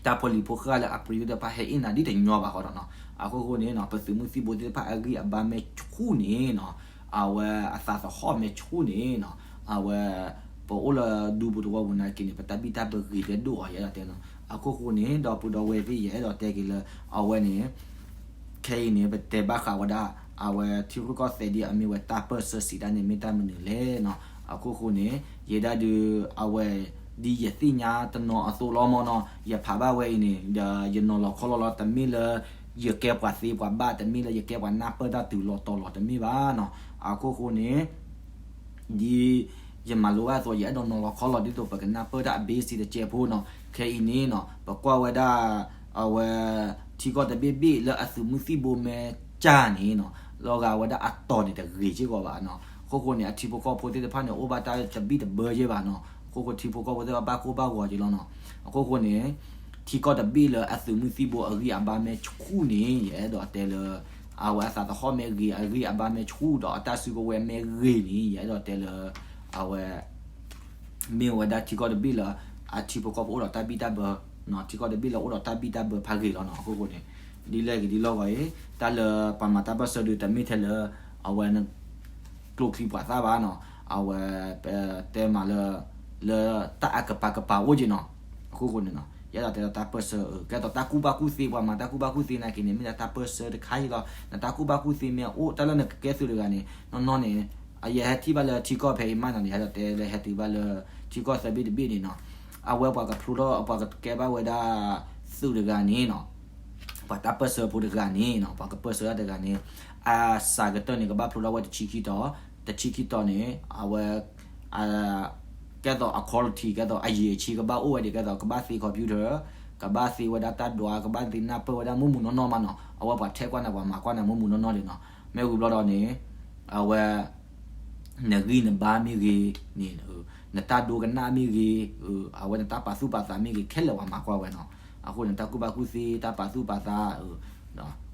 တၢ်ဖိလံၤဖိဃၢ်လၢအပြံသ့ၣ်တဖၣ်ဟဲအ့ၣ်နၤဒ်တညီဘၣ်ဃီဒီးန့ၣ်. အခိၣ်ဃိန့ၣ် ပသုးမုၢ်သံၣ်ဘိသ့ၣ်တဖၣ်အဂံၢ်အဘါမ့ၢ်ဆူၣ်န့ၣ်န့ၣ် အဝဲအသးသဟီၣ်မ့ၢ်ဆူၣ်န့ၣ်န့ၣ် အဝဲ ပအိၣ်လၢဒူပူၤတဝီပူၤနာ်က့န့ၣ် ပတၢ်ဘံၣ်တၢ်ဘၢဂ့ၤဒဲးဒိၣ်အီၤ ယအဲၣ်ဒိးတဲန့ၣ်. အခိၣ်ဃိန့ၣ် ဒီပုၢ်ဒီဝဲၢ်သ့ၣ် ယအဲၣ်ဒိးတဲက့ၤလၢ အဝဲန့ၣ် ခဲအံၤန့ၣ် ပတဲဘၣ်ဃးဝဲဒၣ် အဝဲထံရူၢ်ကီၢ်သဲးဒ်အမ့ၢ်ဝဲတၢ်ပၢၢ်ဆၢစံးဒၣ်န့ၣ် မ့ၢ်တၢ်မနုၤလဲၣ်န့ၣ်. အခိၣ်ဃိန့ၣ် ယဲဒၣ်ဒုး အဝဲ ဒ်ယသ့ၣ်ညါတနီၤအသိးလီၤမ့ၢ်န့ၣ် ယဖးဘၣ်ဝဲအံၤန့ၣ် ဒီးယနီၤလီၤခီလီၤလီၤ တမ့ၢ်လၢ ယကဲပှၤသ့ပှၤဘၣ် တမ့ၢ်လၢယကဲပှၤနၢ်ပၢၢ်တၢ်တုၤလီၤတီၤလီၤ တမ့ၢ်ဘၣ်န့ၣ်. အခိၣ်ဃိန့ၣ် ဒ်ယမၤလိဘၣ်အသိး ယအဲၣ်ဒိးနီၤလီၤခီလီၤဒ်သိး ပကနၢ်ပၢၢ်တၢ်အ basic တကဲးဖိန့ၣ်. ခဲအံၤန့ၣ် ပကွၢ်ဝဲဒၣ် အဝဲ ထံကီၢ်တဘ့ၣ်ဘ့ၣ်လၢအသုးမုၢ်သံၣ်ဘိမ့ၢ်ကၢ်န့ၣ်န့ၣ် လီၤဂာ်ဝဲဒၣ်အတီၤန့ၣ်တဂ့ၤစ့ၢ်ကီးဘၣ်န့ၣ်. အခိၣ်ဃိန့ၣ် အထံဖိကီၢ်ဖိသ့ၣ်တဖၣ်န့ၣ် အိၣ်ဘၣ်တၢ်တဘံၣ်တဘၢယဲၢ်ဘၣ်န့ၣ်. အခိၣ်ဃိထံဖိကီၢ်ဖိသ့ၣ်တဖၣ်ဘၣ်ကိၢ်ဘၣ်ဂီၤက့ၤလီၤန့ၣ်. အခိၣ်ဃိန့ၣ် ထံကီၢ်တဘ့ၣ်လၢအသုးမုၢ်သံၣ်ဘိအဂံၢ်အဘါမ့ၢ်ဆူၣ်န့ၣ် ယအဲၣ်ဒိးတဲလၢ အဝဲအသးသဟီၣ်မ့ၢ်ဂ့ၤ အဂံၢ်အဘါမ့ၢ်ဆူၣ်ဒီး အတၢ်စုကဝဲၤမ့ၢ်ဂ့ၤန့ၣ် ယအဲၣ်ဒိးတဲလၢ အဝဲ မ့ၢ်ဝဲဒၣ်ထံကီၢ်တဘ့ၣ်လၢ အထံဖိကီၢ်ဖိအိၣ်ဒီးတၢ်ဘံၣ်တၢ်ဘၢ, ထံကီၢ်တဘ့ၣ်လၢအိၣ်ဒီးတၢ်ဘံၣ်တၢ်ဘၢဖးဂ့ၤလီၤန့ၣ်. အခိၣ်ဃိန့ၣ် ဒ်လဲၣ်ဂ့ၤဒ်လီၢ်ဂီၤအံၤ တၢ်လၢပှၤမၤတၢ်ပၢၢ်ဆၢဒုး တမ့ၢ်ထဲလၢ အဝဲ ကျိချံပှၤသၣ်ဘၣ်န့ၣ်. အဝဲ ပတဲမးလၢ လၢတၢ်အကပၤကပၤအိၣ်က့ၤန့ၣ်. အခိၣ်ဃိန့ၣ် ယအဲၣ်ဒိးတဲလၢတၢ်ပၢၢ်ဆၢ ကဲသိးတၢ်ကူၣ်ဘၣ်ကူၣ်သ့ ပှၤမၤတၢ်ကူၣ်ဘၣ်ကူၣ်သ့နာ်က့န့ၣ် မ့ၢ်ဒၣ်တၢ်ပၢၢ်ဆၢတခါအံၤလီၤ. နတၢ်ကူၣ်ဘၣ်ကူၣ်သ့မ့ၢ်အိၣ် တၢ်လၢနကကဲသုးတဂၤန့ၣ် နီၢ်နီၢ်န့ၣ် အယဟဲထံၣ်ဘၣ်လၢထံကီၢ်ဖဲအံၤမးန့ၣ် ယဟဲဒိးတဲလၢဟဲတုၤဘၣ်လၢ ထံကီၢ်သၢဘ့ၣ်တဘ့ၣ်န့ၣ်န့ၣ်. အဝဲပှၤကဖျိထီၣ် ပှၤကကဲဘၣ်ဝဲဒၣ် သုးတဂၤန့ၣ်န့ၣ် ပှၤတၢ်ပၢၢ်ဆၢဖိတဂၤန့ၣ်န့ၣ် ပှၤကပၢၢ်ဆၢဒၣ်တဂၤန့ၣ် အစှၤကတၢၢ်န့ၣ် ကဘၣ်ဖျိထီၣ်ဝဲတဆံခံတီၤ, တဆံခံတီၤန့ၣ် အဝဲ ကဲသိးအ quality ကဲသိးအရည်အချင်း ကဘၣ်အိၣ်ဝဲဒၣ် ကဲသိးကဘၣ်သ့ computer, ကဘၣ်သ့ဝဲဒၣ်တၢ်ဒွး ကဘၣ်သ့နၢ်ပၢၢ်ဝဲဒၣ်မူးမူးနီၢ်နီၢ်မးန့ၣ်. အဝဲပှၤထဲကွၢ်နၤ ပှၤမၤကွၢ်နၤမူးမူးနီၢ်နီၢ်ဒံးန့ၣ်. မ့ၢ်ဝံၤဘျီဒီးန့ၣ် အဝဲ နဂံၢ်နဘါမ့ၢ်ဂ့ၤန့ၣ် နတၢ်ဒိကနၣ်မ့ၢ်ဂ့ၤ, အဝဲနတၢ်ပာ်သူၣ်ပာ်သးမ့ၢ်ဂ့ၤ ခဲလၢာ်ပှၤမၤကွၢ်ဝဲန့ၣ်. အဃိန့ၣ် တၢ်ကူၣ်ဘၣ်ကူၣ်သ့ တၢ်ပာ်သူၣ်ပာ်သး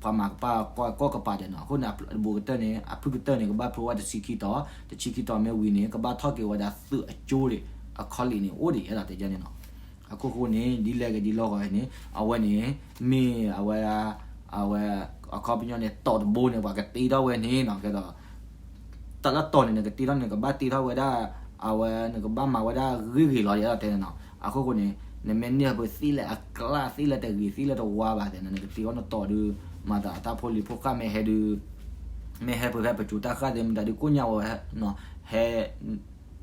ပှၤမၤကပၤကွၢ်ကီၢ်ကပၤဒဲးန့ၣ်. အဃိန့ၣ် အဘူးကတၢၢ်န့ၣ် အဖုၣ်ကတၢၢ်န့ၣ် ကဘၣ်ဖျိဝဲတဆံခံတီၤ, တဆံခံတီၤမ့ၢ်ဝံၤန့ၣ် ကဘၣ်ထီၣ်က့ၤဝဲဒၣ်သုးအကၠိဒံး အ college န့ၣ် အိၣ်ဒံး ယအဲၣ်ဒိးတဲန့ၣ်န့ၣ်. အခိၣ်ဃိန့ၣ် ဒ်လဲၣ်ဂ့ၤဒ်လီၢ်ဂီၤန့ၣ် အဝဲန့ၣ် မ့ၢ်အဝဲ အဝဲ အခီပညီန့ၣ် တီၤတဘိန့ၣ် ပှၤကတ့ထီၣ်ဝဲန့ၣ်န့ၣ် ကဲသိး တၢ်လၢတီၤန့ၣ် နကတ့ထီၣ်န့ၣ် နကဘၣ်တ့ထီၣ်ဝဲဒၣ် အဝဲ နကဘၣ်မၤဝဲဒၣ်ဂ့ၤဂ့ၤလီၤ ယအဲၣ်ဒိးတဲန့ၣ်န့ၣ်. အခိၣ်ဃိန့ၣ် နမ့ၢ်န့ၢ်ဟၢဖၢသ့လၢအကျါ သ့လၢတဂ့ၤ သ့လၢတဝါဘၣ်သ့ၣ်န့ၣ် နကတ့အီၣ်နတီၤဒုး မၤသးတၢ်ဖိလံၤဖိဃၣ်မ့ၢ်ဟဲဒုး မ့ၢ်ဟဲဖၢဖဲပစိၤတၢ်ဃၣ်သ့ၣ်မတၤဒုး ကိၣ်ညါဝဲ ဟဲ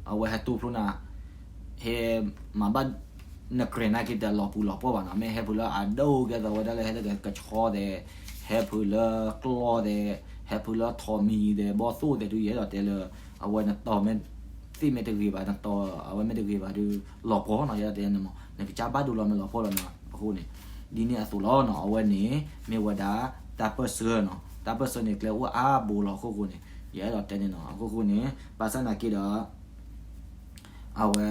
အဝဲဟဲတိဖျိနၤ ဟဲမၤဘၣ် နကြဲးနာ်က့ၤတလီၤပူၤလီၤပှီၢ်ဘၣ်နီၤ. မ့ၢ်ဟဲဖုးလၢအဒိၣ်ကဲသိးဝဲဒၣ်လၢဟဲလၢကဆီသဲး ဟဲဖုးလၢကျီသဲး ဟဲဖုးလၢထိးမံၤသဲး ဘီၣ်သိၣ်သဲးဒုး ယအဲၣ်ဒိးတဲလၢ အဝဲနတီၤမ့ၢ်သ့ၣ်မ့ၢ်တဂ့ၤဘၣ် နတီၤအဝဲမ့ၢ်တဂ့ၤဘၣ်ဒုး လီၤပှီၢ်နီၤ ယအဲၣ်ဒိးတဲန့ၣ်မး နကစၢ်ဘၣ်ဒိလီၤမ့ၢ်လီၤပှီၢ်လီၤနီၤ. အဃိန့ၣ် ဒ်န့ၣ်အသိးလီၤနီၤ အဝဲန့ၣ် မ့ၢ်ဝဲဒၣ် တၢ်ပၢၢ်ဆၢနီၤ တၢ်ပၢၢ်ဆၢန့ၣ် ကျဲအိၣ်အါဘိလီၤအဃိဃိန့ၣ် ယအဲၣ်ဒိးတဲန့ၣ်နီၤ အဃိဃိန့ၣ် ဘၣ်ဆၣ်နာ်က့ၤဒီး အဝဲ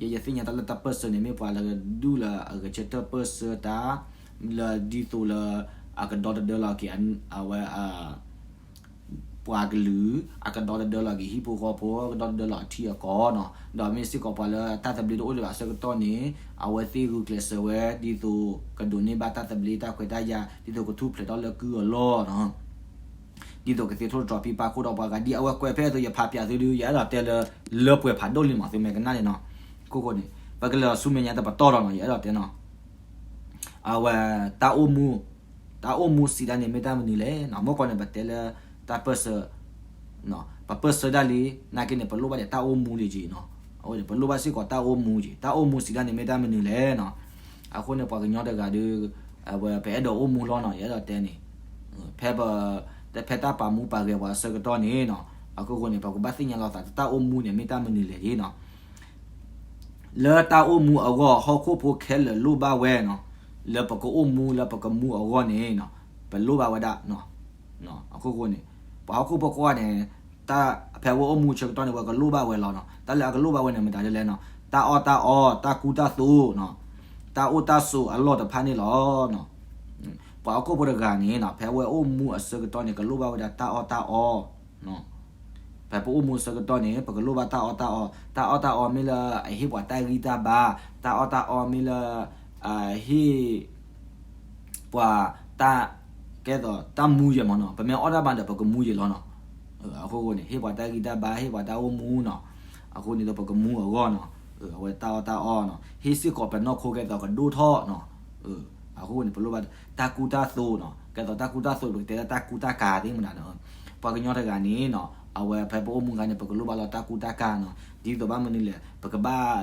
ယ ယသ့ၣ်ညါတၢ်လၢတၢ်ပၢၢ်ဆၢန့ၣ် မ့ၢ်ပှၤလၢဒူၣ်လၢအဂဲၤဆၢထၢၣ်ပၢၢ်ဆၢတၢ် လၢဒ်သိးလၢ အကဒီတဒၢလီၤက့ၤ အဝဲ ပှၤကလုာ် အကဒီတဒၢလီၤက့ၤဟံၣ်ဖိဃီဖိ ကဒီတဒၢလီၤအထံအကီၢ်နီၤ ဒီးမ့ၢ်စ့ၢ်ကီးပှၤလၢတၢ်သဘျ့တအိၣ်ဒံးဘၣ်အဆၢကတီၢ်န့ၣ် အဝဲသ့ၣ်ဂုာ်ကျဲးစၢးဝဲ ဒ်သိးကဒိးန့ၢ်ဘၣ်တၢ်သဘျ့တၢ်ခွဲးတၢ်ယာ် ဒ်သိးကထူၣ်ဖျဲးထီၣ်လၢကုၢ်အလီၢ်နီၤ ဒ်သိးကသ့ထိၣ်သတြီၤဖံးပာ်ခိၣ်ဒီးပှၤဂၤ ဒ်အဝဲကွဲးဖဲအသိး ယဖးပၠးသုဒုး ယအဲၣ်ဒိးတဲလၢ လၢပှဲၤဖးဒိၣ်လံမး သုမ့ၢ်ကနၣ်န့ၣ်နီၤ အခိၣ်ဃိန့ၣ် ပကလဲၤဆူမဲာ်ညါတပတီၢ်လီၤနီၤ ယအဲၣ်ဒိးတဲနီၤ အဝဲ တၢ်အိၣ်မူ တၢ်အိၣ်မူစံးဒၣ်န့ၣ် မ့ၢ်တၢ်မနုၤလဲၣ်နီၤ မ့ၢ်ကီးန့ၣ် ပတဲလၢ တၢ်ပၢၢ်ဆၢ ပပၢၢ်ဆၢဒၣ်လံ နာ်က့န့ၣ် ပလိၣ်ဘၣ်ဒီးတၢ်အိၣ်မူလံက့နီၤ အဝဲန့ၣ် ပလိၣ်ဘၣ်စ့ၢ်ကီးတၢ်အိၣ်မူက့ တၢ်အိၣ်မူစံးဒၣ်န့ၣ် မ့ၢ်တၢ်မနုၤလဲၣ်နီၤ အဃိန့ၣ် ပှၤကညီတဂၤဒီး အဝဲပအဲၣ်ဒိးအိၣ်မူလီၤနီၤ ယအဲၣ်ဒိးတဲန့ၣ် ဖဲပ ဖဲတၢ်ပာ်မူပာ်ဂဲၤပှၤအဆၢကတီၢ်န့ၣ်နီၤ အခိၣ်ဃိန့ၣ် ပကဘၣ်သ့ၣ်ညါလီၤသး တၢ်အိၣ်မူန့ၣ် မ့ၢ်တၢ်မနုၤလဲၣ်နီၤ လၢတၢ်အိၣ်မူအဂီၢ် ဟီၣ်ခိၣ်ဖိခဲလၢာ်လိၣ်ဘၣ်ဝဲနီၤ လၢပကအိၣ်မူလၢပကမူအဂီၢ်န့ၣ်နီၤ ပလိၣ်ဘၣ်ဝဲဒၣ် အခိၣ်ဃိန့ၣ် ပှၤဟီၣ်ခိၣ်ဖိကိးဂၤန့ၣ် တၢ်ဖဲဝဲအိၣ်မူဆၢကတီၢ်န့ၣ် ဝဲကလိၣ်ဘၣ်ဝဲလီၤနီၤ တၢ်လၢအကလိၣ်ဘၣ်ဝဲန့ၣ် မတၤဒ်လဲၣ်နီၤ တၢ်အီၣ်တၢ်အီ တၢ်ကူတၢ်သိးနီၤ တၢ်အိၣ်တၢ်ဆိးအလီၢ်တဖၣ်န့ၣ်လီၤနီၤ ပှၤဟီၣ်ခိၣ်ဖိတဂၤန့ၣ်နီၤ ဖဲဝဲအိၣ်မူအဆၢကတီၢ်န့ၣ် ကလိၣ်ဘၣ်ဝဲဒၣ်တၢ်အီၣ်တၢ်အီ ဖဲပအိၣ်မူအဆၢကတီၢ်န့ၣ် ပကလိၣ်ဘၣ်တၢ်အီၣ်တၢ်အီ, တၢ်အီၣ်တၢ်အီမ့ၢ်လၢအဟ့ၣ်ပှၤတၢ်ဂံၢ်တၢ်ဘါ, တၢ်အီၣ်တၢ်အီမ့ၢ်လၢ အဟ့ၣ် ပှၤတၢ် ကဲသိးတၢ်မူယဲၢ်မးနီၤ, ပမ့ၢ်အီၣ်တၢ်ဘါဒီး ပကမူယဲၢ်လီၤနီၤ. အဃိဃိန့ၣ် ဟ့ၣ်ပှၤတၢ်ဂံၢ်တၢ်ဘါ ဟ့ၣ်ပှၤတၢ်အိၣ်မူနီၤ,အဃိန့ၣ်ဒီးပကမူအဂီၢ်နီၤ, အဝဲတၢ်အီၣ်တၢ်အီနီၤ, ဟ့ၣ်စ့ၢ်ကီးပနီၢ်ခိကဲသိးကဒိၣ်ထီၣ်နီၤ. အဃိန့ၣ် ပလိၣ်ဘၣ်တၢ်ကူတၢ်သိးနီၤ, ကဲသိးတၢ်ကူတၢ်သိး ပကတဲလၢတၢ်ကူတၢ်ကၤသ့ၣ်မတၤနီၤ. ပှၤကညီတဂၤန့ၣ်နီၤ အဝဲဖဲပအိၣ်မူအခါန့ၣ် ပကလိၣ်ဘၣ်လီၤတၢ်ကူတၢ်ကၤနီၤ, ဒ်သိးဘၣ်မနုၤလဲၣ် ပကဘၣ်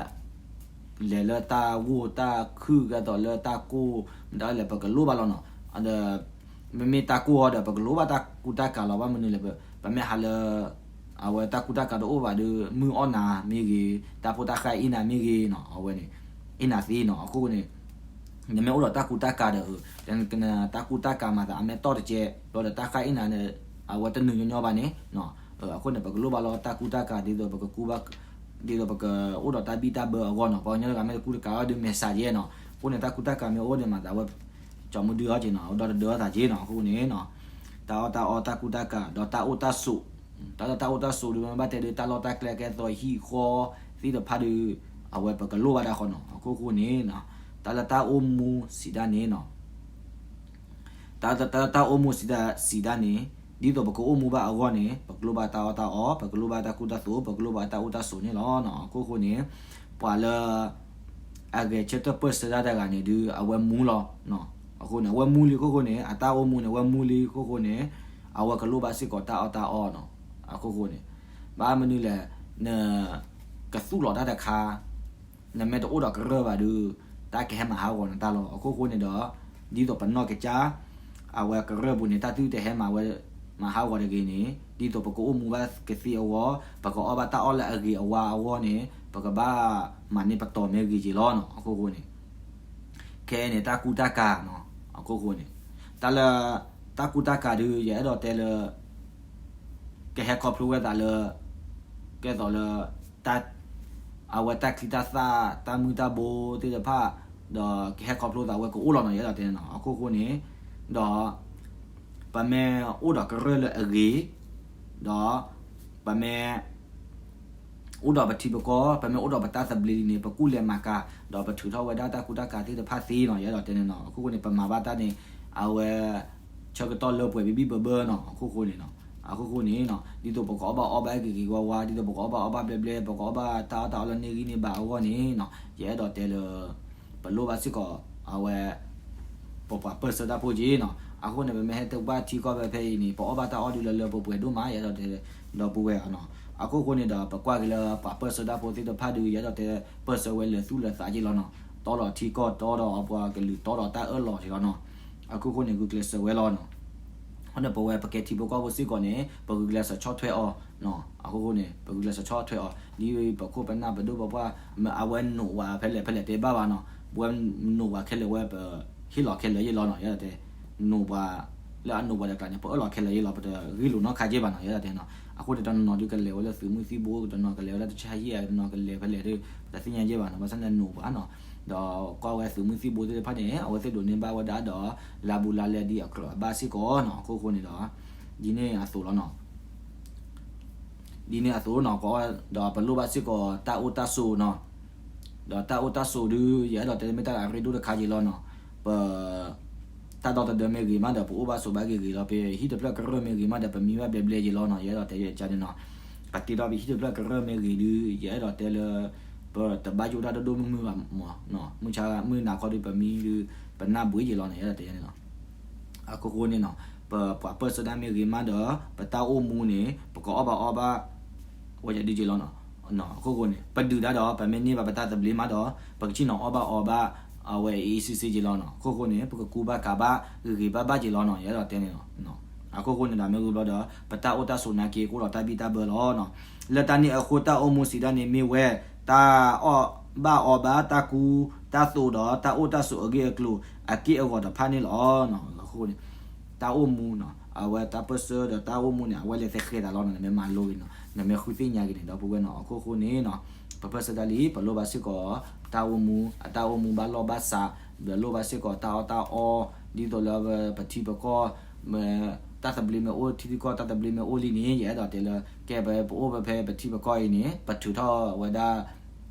လဲၤလၢတၢ်ဂိၢ်တၢ်ခုၣ် ကဲသိးလၢတၢ်ကိၢ် မတၤလဲၣ် ပကလိၣ်ဘၣ်လီၤနီၤ. ဒီး မ့မ့ၢ်တၢ်ကိၢ်အီၤဒီး ပကလိၣ်ဘၣ်တၢ်ကူတၢ်ကၤလီၤ. ဘၣ်မနုၤလဲၣ် ပမ့ၢ်ဟးလၢ အဝဲတၢ်ကူတၢ်ကၤတအိၣ်ဘၣ်ဒီး မုၢ်အီၣ်နၤမ့ၢ်ဂ့ၤ, တၢ်ဖိတၢ်ဃၢ်အ့ၣ်နၤမ့ၢ်ဂ့ၤနီၤ, အဝဲန့ၣ် အ့ၣ်နၤသ့နီၤ. အဃိန့ၣ် နမ့ၢ်အိၣ်ဒီးတၢ်ကူတၢ်ကၤဒီး တၢ်ကူတၢ်ကၤမၤသးအမဲာ်တီၢ်တကဲ ဘျီဒီးတၢ်ဃၢ်အ့ၣ်နၤန့ၣ် အဝဲတနုာ်ညီညီဘၣ်န့ၣ် အဃိန့ၣ် ပကလိၣ်ဘၣ်လီၤတၢ်ကူတၢ်ကၤ ဒ်သိးပကကူဘၣ် ဒ်သိးပကအိၣ်ဒီးတၢ်ဘံၣ်တၢ်ဘၢအဂီၢ်နီၤ. ပှၤကညီတဂၤမ့ၢ်တကူတကၤအီၤဒီး မဲာ်ဆှးယဲနီၤ. အဃိန့ၣ် တၢ်ကူတၢ်ကၤမ့ၢ်အိၣ်န့ၣ် မၤသးဝဲ ကၠီမုၢ်ဒုအီၤက့နီၤ, ဒီတဒၢအသးက့နီၤ. အဃိန့ၣ်နီၤ တၢ်အီၣ်တၢ်အီ တၢ်ကူတၢ်ကၤ ဒီးတၢ်အိၣ်တၢ်ဆိး, တၢ်လၢတၢ်အိၣ်တၢ်ဆိးဒီး မ့ၢ်ဘၣ်တဲဒီး တၢ်လီၢ်တၢ်ကျဲကဲသိးဟံၣ်ဃီသ့ၣ်တဖၣ်ဒီး အဝဲပကလိၣ်ဘၣ်ဒၣ်ဃီနီၤ. အဃိဃိန့ၣ် တၢ်လၢတၢ်အိၣ်မူစံးဒၣ်န့ၣ်နီၤ တၢ်လၢတၢ်အိၣ်မူစံးဒၣ် စံးဒၣ်န့ၣ် ဒ်သိးပကအိၣ်မူဘၣ်အဂီၢ်န့ၣ် ပကလိၣ်ဘၣ်တၢ်အီၣ်တၢ်အီ, ပကလိၣ်ဘၣ်တၢ်ကူတၢ်သိး, ပကလိၣ်ဘၣ်တၢ်အိၣ်တၢ်ဆိးန့ၣ်လီၤ. အဃိဃိန့ၣ် ပှၤလၢ အဂဲၤဆၢထၢၣ်ပၢၢ်ဆၢတၢ်တဂၤန့ၣ်ဒုး အဝဲမူလီၤ. အဃိန့ၣ် အဝဲမူလံအဃိဃိန့ၣ် အတၢ်အိၣ်မူန့ၣ် အဝဲမူလံအဃိဃိန့ၣ် အဝဲကလိၣ်ဘၣ်စ့ၢ်ကီးတၢ်အီၣ်တၢ်အီနီၤ. အဃိဃိန့ၣ် ဘၣ်မနုၤလဲၣ် န ကသူၣ်လီၤတၢ်တခါ နမ့ၢ်တအိၣ်ဒီးကရၢၢ်ဘၣ်ဒီး တၢ်ကဟဲမၤဟးဂီၤနတၢ်လီၤ. အဃိဃိန့ၣ်ဒီး ဒ်သိးပနီၢ်ကစၢ် အဝဲကရၢၢ်ပူၤန့ၣ် တၢ်သုတဟဲမၤဝဲ မၤဟးဂီၤတဂ့ၤန့ၣ် ဒ်သိးပကအီၣ်မူဘၣ်ကသ့အဂီၢ် ပကအီၣ်ဘၣ်တၢ်အီၣ်လၢအဂ့ၤအဝါအဂီၢ်န့ၣ် ပကဘၣ်မၤန့ၢ်ပတီၢ်မ့ၢ်ဂ့ၤက့ၤလီၤနီၤ. အဃိဃိန့ၣ် ခဲအံၤန့ၣ် တၢ်ကူတၢ်ကၤနီၤ. အဃိဃိန့ၣ် တၢ်လၢ တၢ်ကူတၢ်ကၤဒုး ယအဲၣ်ဒိးတဲလၢ ကဟဲခီဖျိဝဲသးလၢ ကဲသိးလၢ တၢ် အဝဲတၢ်ချံတၢ်သၣ် တၢ်မုၢ်တၢ်ဘိသ့ၣ်တဖၣ် ဒီးကဟဲခီဖျိသးဝဲကအိၣ်လီၤနီၤ ယအဲၣ်ဒိးတဲန့ၣ်နီၤ. အဃိဃိန့ၣ် ဒီး ပမ့ၢ်အိၣ်ဒီးကရၢၢ်လၢအဂ့ၤ ဒီး ပမ့ၢ် အိၣ်ဒီးပထံပကီၢ် ပမ့ၢ်အိၣ်ဒီးပတၢ်သဘျ့လံန့ၣ် ပကူၣ်လဲၤမၤကၤ ဒီးပထုးထီၣ်ဝဲဒၣ်တၢ်ကူတၢ်ကၤသ့ၣ်တဖၣ်သ့နီၤ ယအဲၣ်ဒိးတဲန့ၣ်နီၤ. အဃိဃိန့ၣ် ပမၤဘၣ်တၢ်န့ၣ် အဝဲ ဆၢကတီၢ်လၢပှဲၤဘံၣ်ဘံၣ်ဘၢဘၢနီၤ. အဃိဃိန့ၣ်နီၤ အဃိဃိန့ၣ်နီၤ ဒ်သိးပကအီၣ်ဘၣ်အီၣ်ဘၣ်ဂ့ၤဂ့ၤဝါဝါ ဒ်သိးပကအီၣ်ဘၣ်အီၣ်ဘၣ်ဘျဲဘျဲ ပကအီၣ်ဘၣ်တၢ်အီၣ်တၢ်အီလၢန့ၢ်ဂံၢ်န့ၢ်ဘါအဂီၢ်န့ၣ်နီၤ ယအဲၣ်ဒိးတဲလၢ ပလိၣ်ဘၣ်စ့ၢ်ကီး အဝဲ ပပှၤပၢၢ်ဆၢတၢ်ဖိက့နီၤ. အဃိန့ၣ် ပမ့ၢ်ဟဲတဲဘၣ်ထံကီၢ်ဖဲဖဲအံၤန့ၣ် ပအီၣ်ဘၣ်တၢ်အီၣ်ဒုးလၢလၢပှဲၤပှဲၤဒိၣ်မး ယအဲၣ်ဒိးတဲ ဒီပုၢ်ဝဲၢ်အနီၤ. အခိၣ်ဃိန့ၣ်ဒီး ပကွၢ်က့ၤလၢပှၤပၢၢ်ဆၢတၢ်ဖိသ့ၣ်တဖၣ်ဒုး ယအဲၣ်ဒိးတဲ ပၢၢ်ဆၢဝဲလၢာ်သူၣ်လၢာ်သးက့လီၤနီၤ. တီဒီးထံကီၢ် တီဒီးအပှၤကလုာ် တီဒီးတၢ်အၢၣ်လီၤက့လီၤနီၤ. အခိၣ်ဃိန့ၣ် ဂုာ်ကျဲးစၢးဝဲလီၤနီၤ. အဃိန့ၣ် ပဝဲပကဲထံဖိကီၢ်ဖိစ့ၢ်ကီးန့ၣ် ပဂုာ်ကျဲးစၢးဆီၣ်ထွဲအီၤ. အခိၣ်ဃိန့ၣ် ပဂုာ်ကျဲးစၢးဆီၣ်ထွဲအီၤ ဒ်ပခိၣ်ပနၢ်ပဒိၣ်ပပှၢ် အဝဲနိးဝဲဖဲလဲၣ်ဖဲလဲၣ်တဲဘၣ်ဘၣ်နီၤ. ပဝဲနိးဝဲခဲလၢာ်ဝဲ ပဟ့ၣ်လီၤခဲလၢာ်ယ့လီၤနီၤ. ယအဲၣ်ဒိးတဲ နိးပှၤ လၢအနိးပှၤတကျါန့ၣ် ပအၢၣ်လီၤခဲလၢာ်ယ့လီၤ ပတဂ့ၢ်လိာ်နီတခါက့ဘၣ်နီၤ. ယအဲၣ်ဒိးတဲနီၤ. အဃိန့ၣ် တနီၤနီၤဒုး ကလဲၤဝဲလၢသုးမုၢ်သံၣ်ဘိ တနီၤကလဲၤဝဲလၢတၢ်ဆါဟံၣ် တနီၤကလဲၤဖဲလဲၣ်ဒီး ပတသ့ၣ်ညါက့ဘၣ်နီၤ. ဘၣ်ဆၣ်န့ၣ် နိးပှၤနီၤ. ဒီးကွၢ်ဝဲသုးမုၢ်သံၣ်ဘိသ့ၣ်တဖၣ်န့ၣ် အဝဲသ့ၣ်ဒိးန့ၢ်ဘၣ်ဝဲဒၣ်ဒီး လါဘူးလါလဲဒ်အကြၢးအဘၣ်စ့ၢ်ကီးနီၤ. အခိၣ်ဃိန့ၣ်ဒီး ဒ်န့ၣ်အသိးလီၤနီၤ. ဒ်န့ၣ်အသိးနီၤ ဒီးပလိၣ်ဘၣ်စ့ၢ်ကီးတၢ်အိၣ်တၢ်ဆိးနီၤ. ဒီးတၢ်အိၣ်တၢ်ဆိးဒုး ယအဲၣ်ဒိးတဲမ့ၢ်တၢ်အရ့ဒိၣ်တခါက့လီၤနီၤ. ပ တၢ်ဒီသဒၢမ့ၢ်ဂ့ၤမးဒီး ပအိၣ်ဘၣ်ဆိးဘၣ်ဂ့ၤဂ့ၤလီၤ. ပဟံၣ်တဖျၢၣ်ကရၢၢ်မ့ၢ်ဂ့ၤမးဒီး ပမံဘၣ်ဘျဲဘျဲက့လီၤနီၤ. ယအဲၣ်ဒိးတဲယကန့ၣ်နီၤ. ပတ့ထီၣ်ပဟံၣ်တဖျၢၣ်ကရၢၢ်မ့ၢ်ဂ့ၤဒုး ယအဲၣ်ဒိးတဲလၢ ပတဘၣ်ယိၣ်တၢ်ဒိၣ်ဒိၣ်မုၢ်မုၢ်ဘၣ်မး. မုၢ်ဆါမုၢ်နၤခီဒုး ပမံဒုး ပနၢ်ဘှံးက့လီၤနီၤ. ယအဲၣ်ဒိးတဲန့ၣ်နီၤ. အခိၣ်ဃိန့ၣ်နီၤ ပပှၤပၢၢ်ဆၢတၢ်မ့ၢ်ဂ့ၤမးဒီး ပတၢ်အိၣ်မူန့ၣ် ပကအီၣ်ဘၣ်အီဘၣ် ဝဲဒၣ်ဒ်က့လီၤနီၤ. အခိၣ်ဃိန့ၣ် ပဒုးတၢ်ဒီး ပမ့ၢ်န့ၢ်ဘၣ်ပတၢ်သဘျ့မးဒီး ပကဆ့ၣ်နီၤအီၣ်ဘၣ်အီဘၣ် အဝဲအံၤစ့စ့က့လီၤနီၤ. အခိၣ်ဃိန့ၣ် ပကကူဘၣ်ကၤဘၣ်ဂ့ၤဂ့ၤဘၣ်ဘၣ်က့လီၤနီၤ. ယအဲၣ်ဒိးတဲန့ၣ်နီၤ. အခိၣ်ဃိန့ၣ်ဒီး မ့ၢ်ဂ့ၤဘျီဒီး ပတၢ်အိၣ်တၢ်ဆိးနာ်က့ ကအိၣ်ဒီးတၢ်ဘံၣ်တၢ်ဘၢလီၤနီၤ. လၢတၢ်န့ၣ်အဃိ တၢ်အိၣ်မူစံးဒၣ်န့ၣ်မ့ၢ်ဝဲ တၢ်အီၣ်ဘၣ်အီဘၣ် တၢ်ကူတၢ်သိးဒီး တၢ်အိၣ်တၢ်ဆိးအဂ့ၢ်အကျိၤ အက့ၢ်အဂီၤတဖၣ်န့ၣ်လီၤ. အဃိန့ၣ် တၢ်အိၣ်မူနီၤ အဝဲတၢ်ပၢၢ်ဆၢဒီးတၢ်အိၣ်မူန့ၣ် အဝဲလဲၤသဃဲၤသးလီၤနီၤ. နမ့ၢ်မၤလိက့ၤနီၤ နမ့ၢ်ဃုသ့ၣ်ညါက့ၤန့ၣ် ဒီပုၢ်ဝဲၢ်နီၤ. အခိၣ်ဃိန့ၣ်နီၤ ပပၢၢ်ဆၢတၢ်လံ ပလိၣ်ဘၣ်စ့ၢ်ကီး တၢ်အိၣ်မူ အတၢ်အိၣ်မူဘၣ်လီၢ်ဘၣ်စး ဒီးလိၣ်ဘၣ်စ့ၢ်ကီးတၢ်အီၣ်တၢ်အီ ဒ်သိးလၢပထံပကီၢ် တၢ်သဘျ့မ့ၢ်အိၣ်ထံထံကီၢ် တၢ်သဘျ့မ့ၢ်အိၣ်လံန့ၣ် ယအဲၣ်ဒိးတဲလၢ ကဲပပအိၣ်ဖဲဖဲပထံပကီၢ်အံၤန့ၣ် ပထုးထီၣ်ဝဲဒၣ်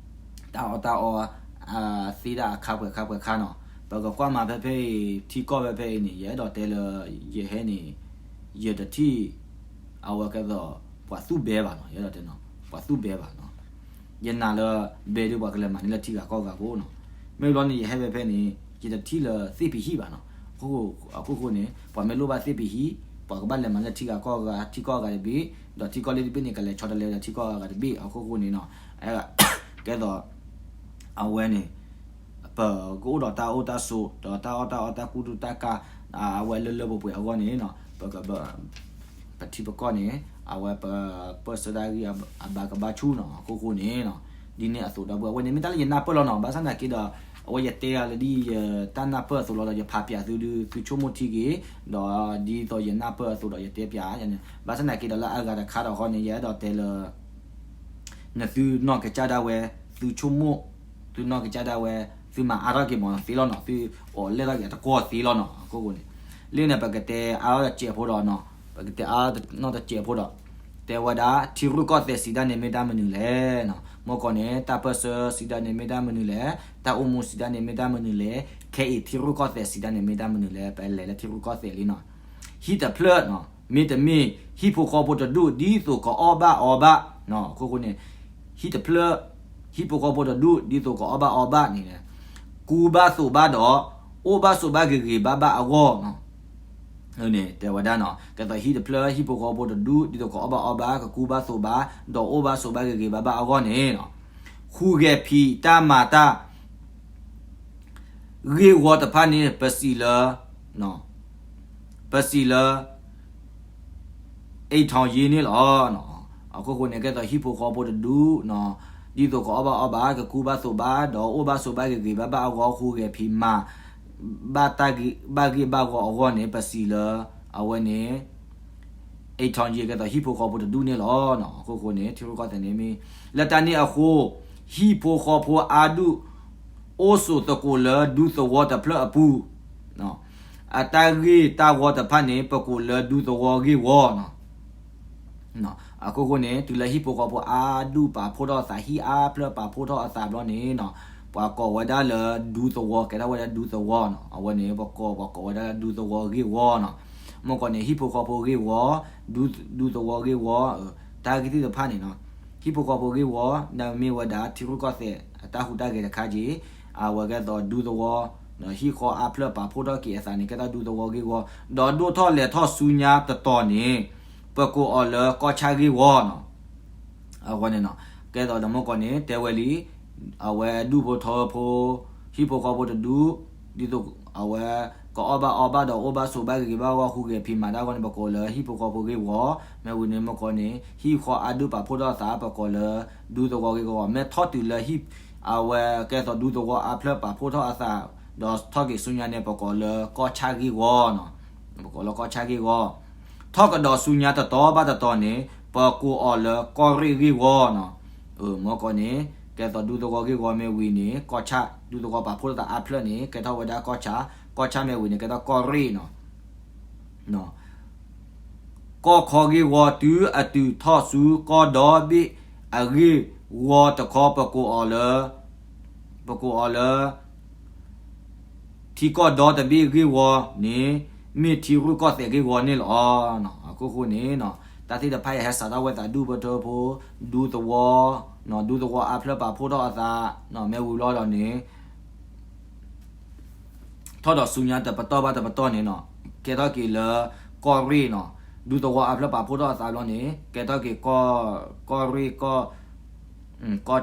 တၢ်အီၣ်တၢ်အီ သ့ဒၣ်အခါပှဲၤခါပှဲၤခါနီၤ. ပကကွၢ်မၤဖဲဖဲအံၤ ထံကီၢ်ဖဲဖဲအံၤန့ၣ် ယအဲၣ်ဒိးတဲလၢ ယဟဲန့ၣ် ယတထံၣ် အဝဲကဲသိး ပှၤသူၣ်ဘဲဘၣ်နီၤ. ယအဲၣ်ဒိးတဲနီၤ ပှၤသူၣ်ဘဲဘၣ်နီၤ. ယနာ်လၢ ဘဲဒုးပှၤကလဲၤမၤန့ၢ်လၢထံဂၤကီၢ်ဂၤဖိနီၤ. မ့ၢ်ဘျီန့ၣ် ယဟဲဖဲဖဲန့ၣ် ယတထံၣ်လၢသ့ၣ်ပဟံၣ်ဘၣ်နီၤ. အခိၣ်ဃိန့ၣ် ပှၤမ့ၢ်လိၣ်ဘၣ်သ့ၣ်ပဟံၣ် ပှၤကဘၣ်လဲၤမၤလၢထံဂၤကီၢ်ဂၤ ထံကီၢ်ဂၤတဘ့ၣ် ဒီးထံကီၢ်လၢတဘ့ၣ်န့ၣ် ကလဲၤဆီတလဲဒီးထံကီၢ်ဂၤတဘ့ၣ် အခိၣ်ဃိန့ၣ်နီၤ. ကဲသိး အဝဲန့ၣ် ပကအိၣ်ဒီးတၢ်အိၣ်တၢ်ဆိး ဒီးတၢ်အီၣ်တၢ်အီ တၢ်ကူတၢ်ကၤ အဝဲလၢလၢပှဲၤပှဲၤအဂီၢ်န့ၣ်နီၤ ပက ပထံပကီၢ်န့ၣ် အဝဲပပၢၢ်ဆၢတၢ်ဂံၢ်အဘါကဘၣ်ဆူၣ်နီၤ. အခိၣ်ဃိန့ၣ်နီၤ ဒ်န့ၣ်အသိးဒီပုၢ်ဝဲၢ် အဝဲန့ၣ်မ့ၢ်တၢ်လၢယနၢ်ပၢၢ်လီၤနီၤ. ဘၣ်ဆၣ်သနာ်က့ဒီး အဝဲယတဲအီၤလၢဒ်ယတၢ်နၢ်ပၢၢ်အသိးလီၤဒီး ယဖးပၠးသုဒုး သုဆိကမိၣ်ထံက့ၤ ဒီးဒ်သိးယနၢ်ပၢၢ်အသိးဒီးယတဲပၠးန့ၣ်. ဘၣ်ဆၣ်သနာ်က့ဒီးလၢအဂၤတခါဒီးဃီန့ၣ် ယအဲၣ်ဒိးတဲလၢ နသုနီၢ်ကစၢ်ဒၣ်ဝဲ သုဆိကမိၣ် သုနီၢ်ကစၢ်ဒၣ်ဝဲ သုမၤအါထီၣ်က့ၤမးသ့လီၤနီၤ. သုအိးလဲၢ်ထီၣ်က့ၤအတကွီၢ်သ့လီၤနီၤ. အခိၣ်ဃိန့ၣ် လၢန့ၣ် ပကတဲအါထီၣ်တစဲးဖိဒီးနီၤ ပကတဲအါထီၣ်နီၢ်တစဲးဖိဒီး တဲဝဲဒၣ် ထံရူၢ်ကီၢ်သဲးစံးဒၣ်န့ၣ်မ့ၢ်တၢ်မနုၤလဲၣ်နီၤ. မ့ၢ်ကီးန့ၣ် တၢ်ပၢၢ်ဆၢစံးဒၣ်န့ၣ်မ့ၢ်တၢ်မနုၤလဲၣ်, တၢ်အိၣ်မူစံးဒၣ်န့ၣ်မ့ၢ်တၢ်မနုၤလဲၣ်, ခဲအံၤထံရူၢ်ကီၢ်သဲးစံးဒၣ်န့ၣ်မ့ၢ်တၢ်မနုၤလဲၣ်. ပလဲၤလၢထံရူၢ်ကီၢ်သဲးလံနီၤ. ဟံၣ်တဖျၢၣ်နီၤ မ့တမ့ၢ် ဟံၣ်ဖိဃီဖိတဒူၣ် ဒ်သိးကအီၣ်ဘၣ်အီဘၣ်, အခိၣ်ဃိန့ၣ် ဟံၣ်တဖျၢၣ် ဟံၣ်ဖိဃီဖိတဒူၣ် ဒ်သိးကအီၣ်ဘၣ်အီဘၣ်န့ၣ် ကူဘၣ်သိးဘၣ်ဒီး အိၣ်ဘၣ်ဆိးဘၣ်ဂ့ၤဂ့ၤဘၣ်ဘၣ်အဂီၢ်နီၤ. န့ၣ်တဲဝဲဒၣ်နီၤ ကဲသိးဟံၣ်တဖျၢၣ် ဟံၣ်ဖိဃီဖိတဒူၣ် ဒ်သိးကအီၣ်ဘၣ်အီဘၣ် ကကူဘၣ်သိးဘၣ် ဒီးအိၣ်ဘၣ်ဆိးဘၣ်ဂ့ၤဂ့ၤဘၣ်ဘၣ်အဂီၢ်န့ၣ်နီၤ ဟူးဂဲၤဖံးတၢ်မၤတၢ် ဂ့ၢ်ဝီတဖၣ်န့ၣ် ပစံးလၢ ပစံးလၢ အိမ်ထောင်ရေးန့ၣ်လီၤ. အခိၣ်ဃိန့ၣ် ကဲသိးဟံၣ်ဖိဃီဖိတဒူၣ်နီၤ ဒ်သိးကအီၣ်ဘၣ်အီဘၣ် ကကူဘၣ်သိးဘၣ် ဒီးအိၣ်ဘၣ်ဆိးဘၣ်ဂ့ၤဂ့ၤဘၣ်ဘၣ်အဂီၢ် ဟူးဂဲၤဖံးမၤ ဘၣ်တၢ်ဂ့ၢ် ဘၣ်ဂ့ၢ်ဘၣ်ဝီအဂီၢ်န့ၣ် ပစံးလၢ အဝဲန့ၣ် အိမ်ထောင်ရေး ကဲသိးဟံၣ်ဖိဃီဖိတဒူၣ်န့ၣ်လီၤ. အခိၣ်ဃိန့ၣ် ထံရူၢ်ကီၢ်သဲးန့ၣ်မ့ၢ် လၢတၢ်န့ၣ်အဃိ ဟံၣ်ဖိဃီဖိအါဒူၣ် အိၣ်ဆိးသကိးလၢဒူသဝီတဖျၢၣ်အပူၤ အတၢ်ဂ့ၢ်တၢ်ဝီတဖၣ်န့ၣ် ပကိးလၢဒူသဝီဂ့ၢ်ဝီနီၤ. အခိၣ်ဃိန့ၣ် တုၤလၢဟံၣ်ဖိဃီဖိအါဒူၣ်ပာ်ဖှိၣ်ထီၣ်အသး ဟံၣ်အါဖျၢၣ်ပာ်ဖှိၣ်ထီၣ်အသးဘျီန့ၣ်နီၤ ပှၤကိးဝဲဒၣ်လၢဒူသဝီ ကဲထီၣ်ဝဲဒၣ်ဒူသဝီနီၤ. အဝဲန့ၣ် ပှၤကိး ပှၤကိးဝဲဒၣ်လၢဒူသဝီဂ့ၢ်ဝီနီၤ. မ့ၢ်ကီးန့ၣ် ဟံၣ်ဖိဃီဖိဂ့ၢ်ဝီ ဒူ ဒူသဝီဂ့ၢ်ဝီ တၢ်ဂ့ၢ်သ့ၣ်တဖၣ်န့ၣ်နီၤ ဟံၣ်ဖိဃီဖိဂ့ၢ်ဝီ နမ့ၢ်ဝဲဒၣ်ထံရူၢ်ကီၢ်သဲးအတၢ်ဟူးတၢ်ဂဲၤတခါက့ၤ အဝဲကဲသိးဒူသဝီ, ဟံၣ်ဃီအါဖျၢၣ်ပာ်ဖှိၣ်ထီၣ်က့ၤအသးန့ၣ် ကဲထီၣ်ဒူသဝီဂ့ၢ်ဝီ, ဒီးဒိၣ်ထီၣ်လဲၤထီၣ်ဆူညါတတီၤန့ၣ် ပကိးအီၤလၢကီၢ်ဆၣ်ဂ့ၢ်ဝီနီၤ. အဝဲန့ၣ်နီၤ, ကဲသိးဒီးမုၢ်ကီၢ်န့ၣ် တဲဝဲလံ, အဝဲဒူၣ်ဖိထၢဖိ, ဟံၣ်ဖိဃီဖိတဒူ, ဒ်သိးအဝဲ ကအီၣ်ဘၣ်အီဘၣ်ဒီးအိၣ်ဘၣ်ဆိးဘၣ်ဂ့ၤဂ့ၤဘၣ်ဝီဟူးဂဲၤဖံးမၤတၢ်အဂီၢ်န့ၣ် ပကိးလၢဟံၣ်ဖိဃီဖိဂ့ၢ်ဝီ, မ့ၢ်ဝံၤန့ၣ်မုၢ်ကီၢ်န့ၣ် ဟံၣ်ဃီအါဒူၣ်ပာ်ဖှိၣ်ထီၣ်အသး ပကိးလၢဒူသဝီဂ့ၢ်ဝီ, မ့ၢ်ထီၣ်တုၤလၢဟံၣ်, အဝဲကဲသိးဒူသဝီအါဖျၢၣ်ပာ်ဖှိၣ်ထီၣ်အသး, ဒီးထီၣ်က့ၤဆူညါန့ၣ် ပကိးလၢကီၢ်ဆၣ်ဂ့ၢ်ဝီနီၤ. ပကိးလၢကီၢ်ဆၣ်ဂ့ၢ်ဝီ, ထီၣ်ကဒီးဆူညါတတီၤဘၣ်တတီၤန့ၣ် ပကိးအီၤလၢကီၢ်ရ့ၣ်ဂ့ၢ်ဝီနီၤ. မုၢ်ကီၢ်န့ၣ် ကဲသိးဒူသဝီဂ့ၢ်ဝီမ့ၢ်ဝံၤန့ၣ် ကီၢ်ဆၣ်, ဒူသဝီပာ်ဖှိၣ်ထီၣ်သးအါဖျၢၣ်န့ၣ် ကဲထီၣ်ဝဲဒၣ်ကီၢ်ဆၣ်, ကီၢ်ဆၣ်မ့ၢ်ဝံၤန့ၣ် ကဲထီၣ်ကီၢ်ရ့ၣ်နီၤ. ကီၢ်ခီဂ့ၢ်ဝီတုၤအတုၤထီၣ်ဆူကီၢ်ဒီဘ့ၣ်အဂ့ၢ်ဝီတခီ ပကိးအီၤလၢ, ပကိးအီၤလၢ ထံကီၢ်ဒီတဘ့ၣ်ဂ့ၢ်ဝီန့ၣ် မ့ၢ်ထံရူၢ်ကီၢ်သဲးဂ့ၢ်ဝီန့ၣ်လီၤ. အခိၣ်ဃိန့ၣ် တၢ်သ့ၣ်တဖၣ်အံၤဟဲစးထီၣ်ဝဲသးဒူၣ်ဖိထၢဖိ, ဒူသဝီ, ဒူသဝီအါဖျၢၣ်ပာ်ဖှိၣ်ထီၣ်အသး, မ့ၢ်ဝံၤဘျီဒီးန့ၣ် ထီၣ်ဒီးဆူညါတပတီၢ်ဘၣ်တပတီၢ်န့ၣ်နီၤ, ကဲထီၣ်က့ၤလၢကီၢ်ရ့ၣ်နီၤ, ဒူသဝီအါဖျၢၣ်ပာ်ဖှိၣ်ထီၣ်အသးဘျီန့ၣ် ကဲထီၣ်က့ၤကီၢ်ရ့ၣ်, ကီၢ်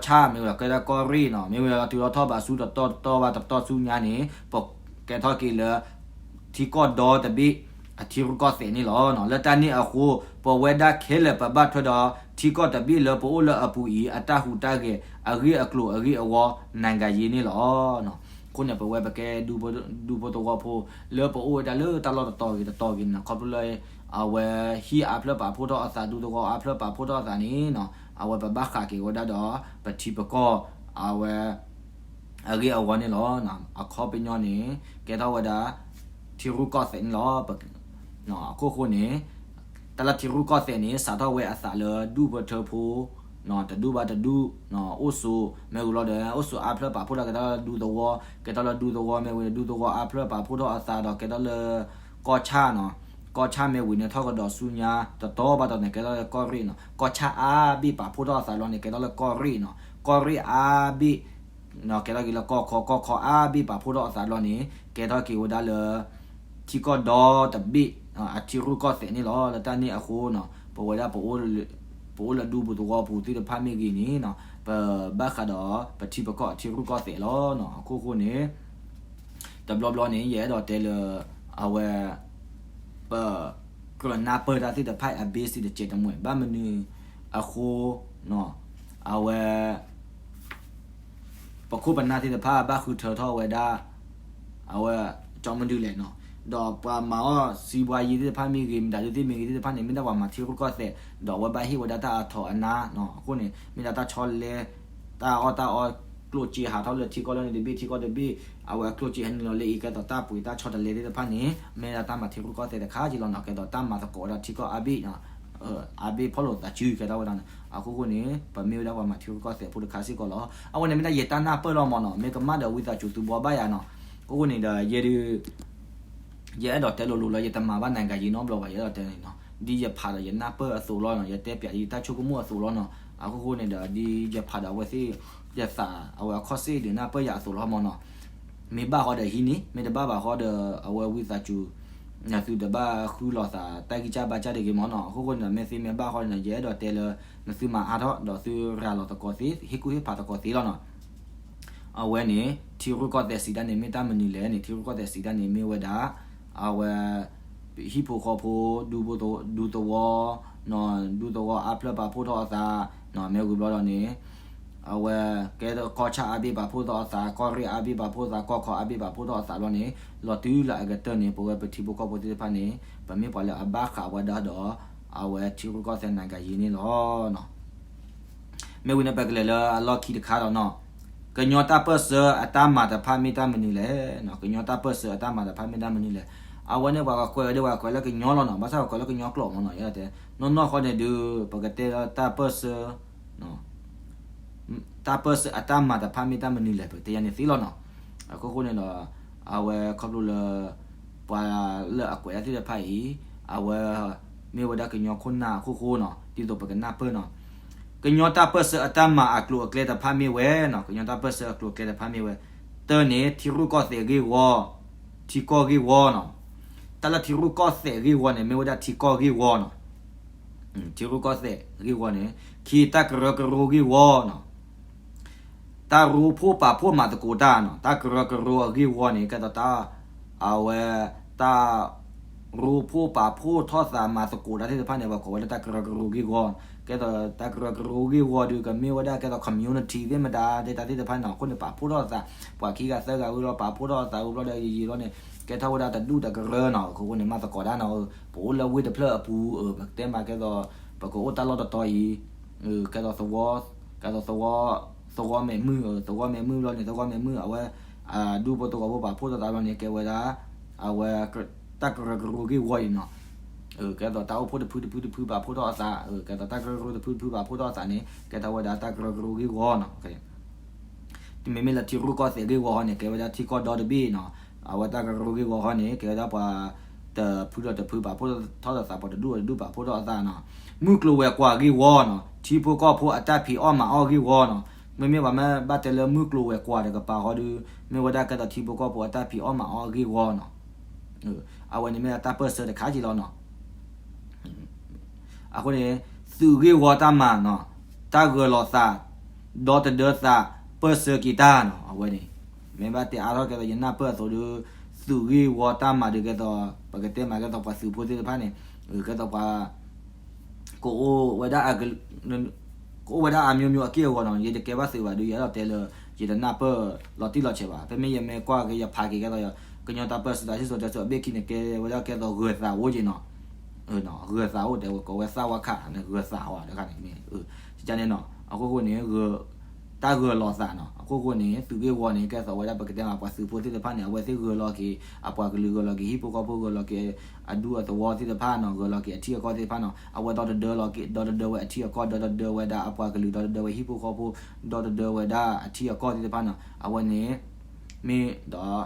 ဆၣ်မ့ၢ်ဝံၤဒီး ကဲထီၣ်ကီၢ်ရ့ၣ်နီၤ, မ့ၢ်ဝံၤဒီးတုၤလီၤထီၣ်ဘးဆူတတီၢ်တတီၢ်ဘၣ်တပတီၢ်ဆူညါန့ၣ် ပကဲထီၣ်က့ၤလၢ ထံကီၢ်ဒီတဘ့ၣ်အထံရူၢ်ကီၢ်သဲးန့ၣ်လီၤ. လၢတၢ်န့ၣ်အဃိ ပဝဲဒၣ်ခဲလၢာ်ပဘၣ်ထွဲဒီးထံကီၢ်တဘ့ၣ်လၢပအိၣ်လၢအပူၤအံၤ အတၢ်ဟူးတၢ်ဂဲၤ အဂ့ၢ်အကျိၤအဂ့ၢ်အဝီ နၤဂၤယ့န့ၣ်လီၤ. အဃိန့ၣ် ပဝဲပကဲဒူဖိသဝီဖိ လၢပအိၣ်ဝဲဒၣ်လၢတၢ်လီၢ်တတီၤဂ့ၤတတီၤဂ့ၤန့ၣ် ခီဖျိလၢ အဝဲဟံၣ်အါဖျၢၣ်ပာ်ဖှိၣ်ထီၣ်အသး ဒူသဝီအါဖျၢၣ်ပာ်ဖှိၣ်ထီၣ်အသးန့ၣ် အဝဲပဘၣ်ဃးက့ၤဝဲဒၣ်ဒီး ပထံပကီၢ် အဝဲ အဂ့ၢ်အဝီန့ၣ်လီၤ. အခီပညီန့ၣ် ကဲထီၣ်ဝဲဒၣ် ထံရူၢ်ကီၢ်သဲးန့ၣ်လီၤ. အခိၣ်ဃိန့ၣ် တၢ်လၢထံရူၢ်ကီၢ်သဲးန့ၣ် စးထီၣ်ဝဲအသးလၢဒူၣ်ဖိထၢဖိ တဒူၣ်ဘၣ်တဒူၣ် အိၣ်ဆိး မ့ၢ်ဝံၤလီၤဒီး အိၣ်ဆိးအါဖျၢၣ်ပာ်ဖှိၣ်ထီၣ်ကဲထီၣ်လၢဒူသဝီ, ကဲထီၣ်လၢဒူသဝီမ့ၢ်ဝံၤ ဒူသဝီအါဖျၢၣ်ပာ်ဖှိၣ်ထီၣ်အသးဒီး ကဲထီၣ်လၢကီၢ်ဆၣ်နီၤ, ကီၢ်ဆၣ်မ့ၢ်ဝံၤန့ၣ် ထီၣ်ကဒီးဆူညါတတီၤဘၣ်တတီၤန့ၣ် ကဲထီၣ်လၢကီၢ်ရ့ၣ်နီၤ, ကီၢ်ဆၣ်အါဘ့ၣ်ပာ်ဖှိၣ်ထီၣ်အသးလီၤန့ၣ် ကဲထီၣ်လၢကီၢ်ရ့ၣ်နီၤ, ကီၢ်ရ့ၣ်အါဘ့ၣ် ကဲထီၣ်က့ၤလၢကီၢ်ခီ, ကီၢ်ခီအါဘ့ၣ်ပာ်ဖှိၣ်ထီၣ်အသးလီၤန့ၣ် ကဲထီၣ်က့ၤဝဲဒၣ်လၢ ထံကီၢ်ဒီတဘ့ၣ် အထံရူၢ်ကီၢ်သဲးန့ၣ်လီၤ. လၢတၢ်န့ၣ်အဃိနီၤ ပဝဲဒၣ် ပအိၣ်လၢဒူပူၤသဝီပူၤသ့ၣ်တဖၣ်မ့ၢ်ဂ့ၤန့ၣ်နီၤ ပဘၣ်ဃးဒီးပထံပကီၢ်အထံရူၢ်ကီၢ်သဲးလီၤ. အခိၣ်ဃိန့ၣ် တဘျီဘျီန့ၣ် ယအဲၣ်ဒိးတဲလၢ အဝဲ ပကြၢးနၢ်ပၢၢ်တၢ်သ့ၣ်တဖၣ်အ basic တစဲးတမှဲာ် ဘၣ်မနုၤအဃိ အဝဲ ပခိၣ်ပနၢ်သ့ၣ်တဖၣ်ဘၣ်ဃုထၢထီၣ်ဝဲဒၣ် အဝဲ ကၠီမနုၤလဲၣ်နီၤ, ဒီးပှၤမၤအီၣ်စံးဘှါယံၤသ့ၣ်တဖၣ်မ့ၢ်ဂ့ၤ မတၤဒုသ့ၣ်မ့ၢ်ဂ့ၤသ့ၣ်တဖၣ်န့ၣ် မ့ၢ်ဒၣ်ပှၤမၤထံရူၢ်ကီၢ်သဲး ဒီးအဝဲဘၣ်ဟ့ၣ်ဝဲဒၣ်တၢ်အထီအနါနီၤ. အဃိန့ၣ် မ့ၢ်ဒၣ်တၢ်ဆီလဲ တၢ်အီၣ်တၢ်အီ ကျိၣ်စ့ဟးထီၣ်လၢထံကီၢ်လၢန့ၣ်တဘ့ၣ် ထံကီၢ်တဘ့ၣ် အဝဲအကျိၣ်စ့ဟဲနုာ်လီၤလၢအံၤ ကဲသိးတၢ်ပှ့ၤတၢ်ဆီတလဲသ့ၣ်တဖၣ်န့ၣ် မ့ၢ်ဒၣ်တၢ်မၤထံရူၢ်ကီၢ်သဲးတခါက့ၤလီၤနီၤ. ကဲသိးတၢ်မၤသကိးဝဲဒၣ်ထံကီၢ်အါဘ့ၣ် အါဘ့ၣ်ဖီၣ်လိာ်သးစုကဲထီၣ်ဝဲဒၣ်န့ၣ် အခိၣ်ဃိန့ၣ် ပမ့ၢ်ဝဲဒၣ်ပှၤမၤထံရူၢ်ကီၢ်သဲးဖိတခါစ့ၢ်ကီးလီၤ. အဝဲန့ၣ်မ့ၢ်ဒၣ်ယတၢ်နၢ်ပၢၢ်လီၤမၢ်နီၤ. မ့ၢ်ကမၣ်ဒီးဝံသးစူၤသုဘှီဘၣ်ယၤနီၤ. အခိၣ်ဃိန့ၣ်ဒီး ယဲဒုး ယအဲၣ်ဒိးတဲလိၤလိၤလၢယတမၤဘၣ်နၤဂၤယံၤနီတဘျီဘၣ် ယအဲၣ်ဒိးတဲန့ၣ်နီၤ. ဒ်ယဖးဒီးယနၢ်ပၢၢ်အသိးလီၤနီၤ. ယတဲပျးယတၢ်ဆိကမိၣ်အသိးလီၤနီၤ. အခိၣ်ဃိန့ၣ်ဒီး ဒ်ယဖးဒီးအဝဲသ့ၣ် ယသးအဝဲအခီၣ်စ့ဒုးနၢ်ပၢၢ်ယၤအသိးလီၤမၢ်နီၤ. မ့ၢ်ဘၣ်ဃီဒီးဟံးန့ၢ် မ့ၢ်တဘၣ်ဘၣ်ဃီဒီး အဝဲဝံသးစူၤ နသုတဘၣ်ဃုလိာ်သးတၢ်ဂံၢ်စၢ်ဘါစၢ်တဂ့ၤမၢ်နီၤ. အခိၣ်ဃိန့ၣ်ဒီး မ့ၢ်သ့မ့ၢ်ဘၣ်ဃီန့ၣ် ယအဲၣ်ဒိးတဲလၢ နသုမၤအါထီၣ် ဒီးသုရၤလီၤသကိးသ့ ဟ့ၣ်ကူၣ်ဟ့ၣ်ဖးသကိးသ့လီၤနီၤ. အဝဲန့ၣ် ထံရူၢ်ကီၢ်သဲးစံးတၢ်န့ၣ် မ့ၢ်တၢ်မနုၤလဲၣ်န့ၣ် ထံရူၢ်ကီၢ်သဲးစံးတၢ်န့ၣ် မ့ၢ်ဝဲဒၣ် အဝဲ ဟံၣ်ဖိဃီဖိ ဒူသဝီ ဒူသဝီအါဖျၢၣ်ပာ်ဖှိၣ်ထီၣ်အသး မ့ၢ်ဝံၤဘျီဒီးန့ၣ် အဝဲ ကဲကီၢ်ဆၣ်အါဘ့ၣ်ပာ်ဖှိၣ်ထီၣ်အသး ကီၢ်ရ့ၣ်အါဘ့ၣ်ပာ်ဖှိၣ်ထီၣ်အသး ကီၢ်ခီအါဘ့ၣ်ပာ်ဖှိၣ်ထီၣ်အသးလီၤန့ၣ် လီၤတုၤလၢအကတၢၢ်န့ၣ် ပဝဲပထံဖိကီၢ်ဖိသ့ၣ်တဖၣ်န့ၣ် ပမ့ၢ်ပှၤလၢအဘၣ်ဃးဝဲဒၣ်ဒီး အဝဲထံရူၢ်ကီၢ်သဲးနၤဂၤယံၤန့ၣ်လီၤ. မ့ၢ်ဝံၤန့ၣ် ပကလဲၤလၢအလီၢ်ခံတခါဒီးနီၤ, ကညီတၢ်ပၢၢ်ဆၢအတၢ်မၤတဖၣ်မ့ၢ်တၢ်မနုၤလဲၣ်. ကညီတၢ်ပၢၢ်ဆၢအတၢ်မၤတဖၣ်မ့ၢ်တၢ်မနုၤလဲၣ်. အဝဲန့ၣ်ပှၤကကွဲးဝဲဒၣ် ပှၤကွဲးလၢကညီလီၤနီၤ, ဘၣ်ဆၣ်ပကွဲးလၢကညီကျိာ်မၢ်နီၤ, ယဲဒၣ်တဲ နီၢ်နီၢ်ဃီန့ၣ်ဒုး ပကတဲလၢ တၢ်ပၢၢ်ဆၢအတၢ်မၤတဖၣ်မ့ၢ်တၢ်မနုၤလဲၣ် ပကတဲယၤန့ၣ်သ့လီၤနီၤ. အခိၣ်ဃိန့ၣ်ဒီး အဝဲခီဖျိလၢ ပှၤလၢအကွဲးတၢ်သ့ၣ်တဖၣ်အံၤ အဝဲ မ့ၢ်ဝဲဒၣ်ကညီခိၣ်နၢ်အခိၣ်ဃိနီၤ, ဒ်သိးပကနၢ်ပၢၢ်နီၤ, ကညီတၢ်ပၢၢ်ဆၢအတၢ်မၤအကျိၤအကျဲတဖၣ်မ့ၢ်ဝဲနီၤ, ကညီတၢ်ပၢၢ်ဆၢအကျိၤအကျဲတဖၣ်မ့ၢ်ဝဲ တၢ် တၢန့ၣ် ထံရူၢ်ကီၢ်သဲးဂ့ၢ်ဝီ, ထံကီၢ်ဂ့ၢ်ဝီနီၤ. တၢ်လၢထံရူၢ်ကီၢ်သဲးဂ့ၢ်ဝီန့ၣ် မ့ၢ်ဝဲဒၣ်ထံကီၢ်ဂ့ၢ်ဝီနီၤ. ထံရူၢ်ကီၢ်သဲးဂ့ၢ်ဝီန့ၣ် ခံ တၢ်ကရၢကရိဂ့ၢ်ဝီနီၤ. တၢ်ရိဖှိၣ်ပာ်ဖှိၣ်မၤသကိးတၢ်နီၤ, တၢ်ကရၢကရိအဂ့ၢ်ဝီန့ၣ် ကဲသိးတၢ် အဝဲ တၢ် ရိဖှိၣ်ပာ်ဖှိၣ်ထီၣ်သးမၤသကိးတၢ်သ့ၣ်တဖၣ်န့ၣ် ပှၤကိးဝဲလၢတၢ်ကရၢကရိဂ့ၢ်ဝီ. ကဲသိးတၢ်ကရၢကရိဂ့ၢ်ဝီဒီး ကမ့ၢ်ဝဲဒၣ်ကဲသိး community သ့ၣ်မတၤ ဒဲတၢ်သ့ၣ်တဖၣ်န့ၣ် အဃိန့ၣ် ပာ်ဖှိၣ်ထီၣ်သး ပှၤခံဂၤသၢဂၤဝံၤလီၤ ပာ်ဖှိၣ်ထီၣ်သးဝံၤဘျီဒီး ယံာ်ယံာ်လီၤန့ၣ် ကဲထီၣ်ဝဲဒၣ်တဒူၣ်တကရၢနီၤ. အဃိန့ၣ် မၤသကိးတၢ်နီၤ, ပအိၣ်လၢဝ့ၢ်တဖျၢၣ်အပူၤ ပကတဲမးကဲသိး ပကအိၣ်တၢ်လီၢ်တတီၤအံၤ ကဲသိးသဝီ ကဲသိးသဝီ သဝီမဲာ်မုၢ် သဝီမဲာ်မုၢ်ဘျီန့ၣ် သဝီမဲာ်မုၢ် အဝဲ ဒူဖိသဝီဖိပာ်ဖှိၣ်ထီၣ်သးဘျီန့ၣ် ကဲဝဲဒၣ် အဝဲ တၢ်ကရၢကရိဂ့ၢ်ဝီအံၤနီၤ. ကဲသိးတၢ်အိၣ်ဖှိၣ်တဖုတဖုတဖုပာ်ဖှိၣ်ထီၣ်အသး ကဲသိးတၢ်ကရၢကရိတဖုတဖုပာ်ဖှိၣ်ထီၣ်အသးန့ၣ် ကဲထီၣ်ဝဲဒၣ်တၢ်ကရၢကရိဂ့ၢ်ဝီနီၤ. မ့မ့ၢ်လၢထံရူၢ်ကီၢ်သဲးဂ့ၢ်ဝီဃီန့ၣ် ကဲဝဲဒၣ်ထံကီၢ်ဒီတဘ့ၣ်နီၤ. အဝဲတၢ်ကရၢကရိဂ့ၢ်ဝီဃီန့ၣ် ကဲဝဲဒၣ်ပှၤ တဖုဒီးတဖုပာ်ဖှိၣ်ထီၣ်သး ပှၤတဒူၣ်ဒီးတဒူၣ်ပာ်ဖှိၣ်ထီၣ်အသးနီၤ. မုၢ်ကျိၤဝဲၤကွာ်ဂ့ၢ်ဝီနီၤ ထံဖိကီၢ်ဖိအတၢ်ဖံးအီၣ်မၤအီၣ်ဂ့ၢ်ဝီနီၤ. မ့မ့ၢ်ပှၤမ့ၢ်ဘၣ်တဲလၢမုၢ်ကျိၤဝဲၤကွာ်တကပၤဃီဒီး မ့ၢ်ဝဲဒၣ်ကဲသိးထံဖိကီၢ်ဖိအတၢ်ဖံးအီၣ်မၤအီၣ်အဂ့ၢ်ဝီနီၤ. အဝဲန့ၣ်မ့ၢ်ဒၣ်တၢ်ပၢၢ်ဆၢတခါက့ၤလီၤနီၤ. အဃိန့ၣ် သုးဂ့ၢ်ဝီတၢ်မၤနီၤ, တၢ်ဂၢၢ်လီၤသး, ဒီတဒၢသး, ပၢၢ်ဆၢက့ၤတၢ်နီၤ. အဝဲန့ၣ် မ့ၢ်ဘၣ်တဲအါထီၣ်ကဲသိးယနၢ်ပၢၢ်အသိးဒီး သုးဂ့ၢ်ဝီတၢ်မၤဒီးကဲသိး ပကတဲမးကဲသိးပှၤသုးဖိသ့ၣ်တဖၣ်န့ၣ် ကဲသိးပှၤ ကအိၣ်ဝဲဒၣ် ကအိၣ်ဝဲဒၣ်အမျိုးမျိုးအက့ၢ်အဂီၤနီၤ. ယတကဲဘၣ်သုးဘၣ်ဒီး ယအဲၣ်ဒိးတဲလၢ ယတနၢ်ပၢၢ်လီၤတံၢ်လီၤဆဲးဘၣ်. ဖဲမ့ၢ်ယမ့ၢ်ကွၢ်က့ၤ ယဖးက့ၤကဲသိး ကညီတၢ်ပၢၢ်ဆၢတၢ်စံၣ်စိၤတဲစိၤအဘ့ၣ်ခံန့ၣ် ကဲဝဲဒၣ်ကဲသိးဂၢၢ်သးအိၣ်က့ၤနီၤ. ဂၢၢ်သးအိၣ်တဲဝဲ ကိးဝဲသၣ်ဝါခးန့ၣ် ဂၢၢ်သးဝါတခါန့ၣ်မ့ၢ် န့ၣ် အဃိဃိန့ၣ် တၢ်ဂၢၢ်လီၤသးနီၤ. အဃိဃိန့ၣ် သုးဂ့ၢ်ဝီန့ၣ် ကဲသိးဝဲဒၣ်ပကတဲမး ပှၤသုးဖိသ့ၣ်တဖၣ်န့ၣ် အဝဲသ့ၣ်ဂၢၢ်လီၤက့ၤ အပှၤကလုာ်ဂၢၢ်လီၤက့ၤ ဟံၣ်ဖိဃီဖိဂၢၢ်လီၤက့ၤ အဒူအသဝီသ့ၣ်တဖၣ်နီၤ, ဂၢၢ်လီၤက့ၤအထံအကီၢ်သ့ၣ်တဖၣ်နီၤ. အဝဲဒီတဒၢလီၤက့ၤ ဒီတဒၢဝဲအထံအကီၢ် ဒီတဒၢဝဲဒၣ်အပှၤကလုာ် ဒီတဒၢဝဲဟံၣ်ဖိဃီဖိ ဒီတဒၢဝဲဒၣ်အထံအကီၢ်သ့ၣ်တဖၣ်နီၤ. အဝဲန့ၣ် မ့ၢ်ဒီး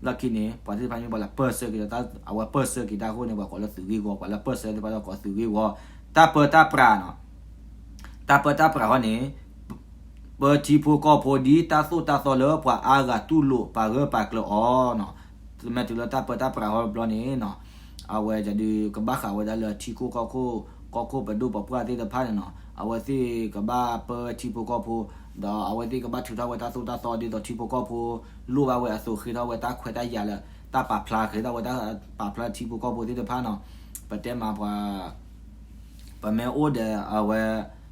လီၢ်ခံန့ၣ် ပှၤသ့ၣ်တဖၣ်မ့ၢ်ပှၤလၢပၢၢ်ဆၢက့ၤဒီး အဝဲပၢၢ်ဆၢက့ၤတၢ်အဃိန့ၣ် ပှၤကိးလၢသုးဂ့ၢ်ဝီ, ပှၤလၢပၢၢ်ဆၢသ့ၣ်တဖၣ်ဒီးကိးသုးဂ့ၢ်ဝီ. တၢ်ပၢတၢ်ပြးနီၤ. တၢ်ပၢတၢ်ပြးဃီန့ၣ် ပၢထံဖိကီၢ်ဖိဒ်တၢ်သိၣ်တၢ်သီလၢပှၤအါဂၤတူၢ်လိာ်ပာ်ဂၢၢ်ပာ်ကျၢၤအီၤနီၤ. မ့ၢ်တုၤလၢတၢ်ပၢတၢ်ပြးဃီဘျီန့ၣ်နီၤ, အဝဲဒုးကဘၣ်ဃးဝဲဒၣ်လၢထံခိၣ်ကီၢ်ခိၣ် ကီၢ်ခိၣ်ပဒိၣ်ပပှၢ်သ့ၣ်တဖၣ်န့ၣ်နီၤ, အဝဲသ့ၣ်ကဘၣ်ပၢထံဖိကီၢ်ဖိ, ဒီးအဝဲသ့ၣ်ကဘၣ်ထုးထီၣ်ဝဲတၢ်သိၣ်တၢ်သီဒ်သိးထံဖိကီၢ်ဖိလိၣ်ဘၣ်ဝဲအသိး ဃ့ထီၣ်ဝဲတၢ်ခွဲးတၢ်ယာ်လၢ တၢ်ပာ်ဖျါ ဃ့ထီၣ်ဝဲတၢ်ပာ်ဖျါထံဖိကီၢ်ဖိသ့ၣ်တဖၣ်နီၤ. ပတဲမးပှၤ ပမ့ၢ်အိၣ်ဒီးအဝဲ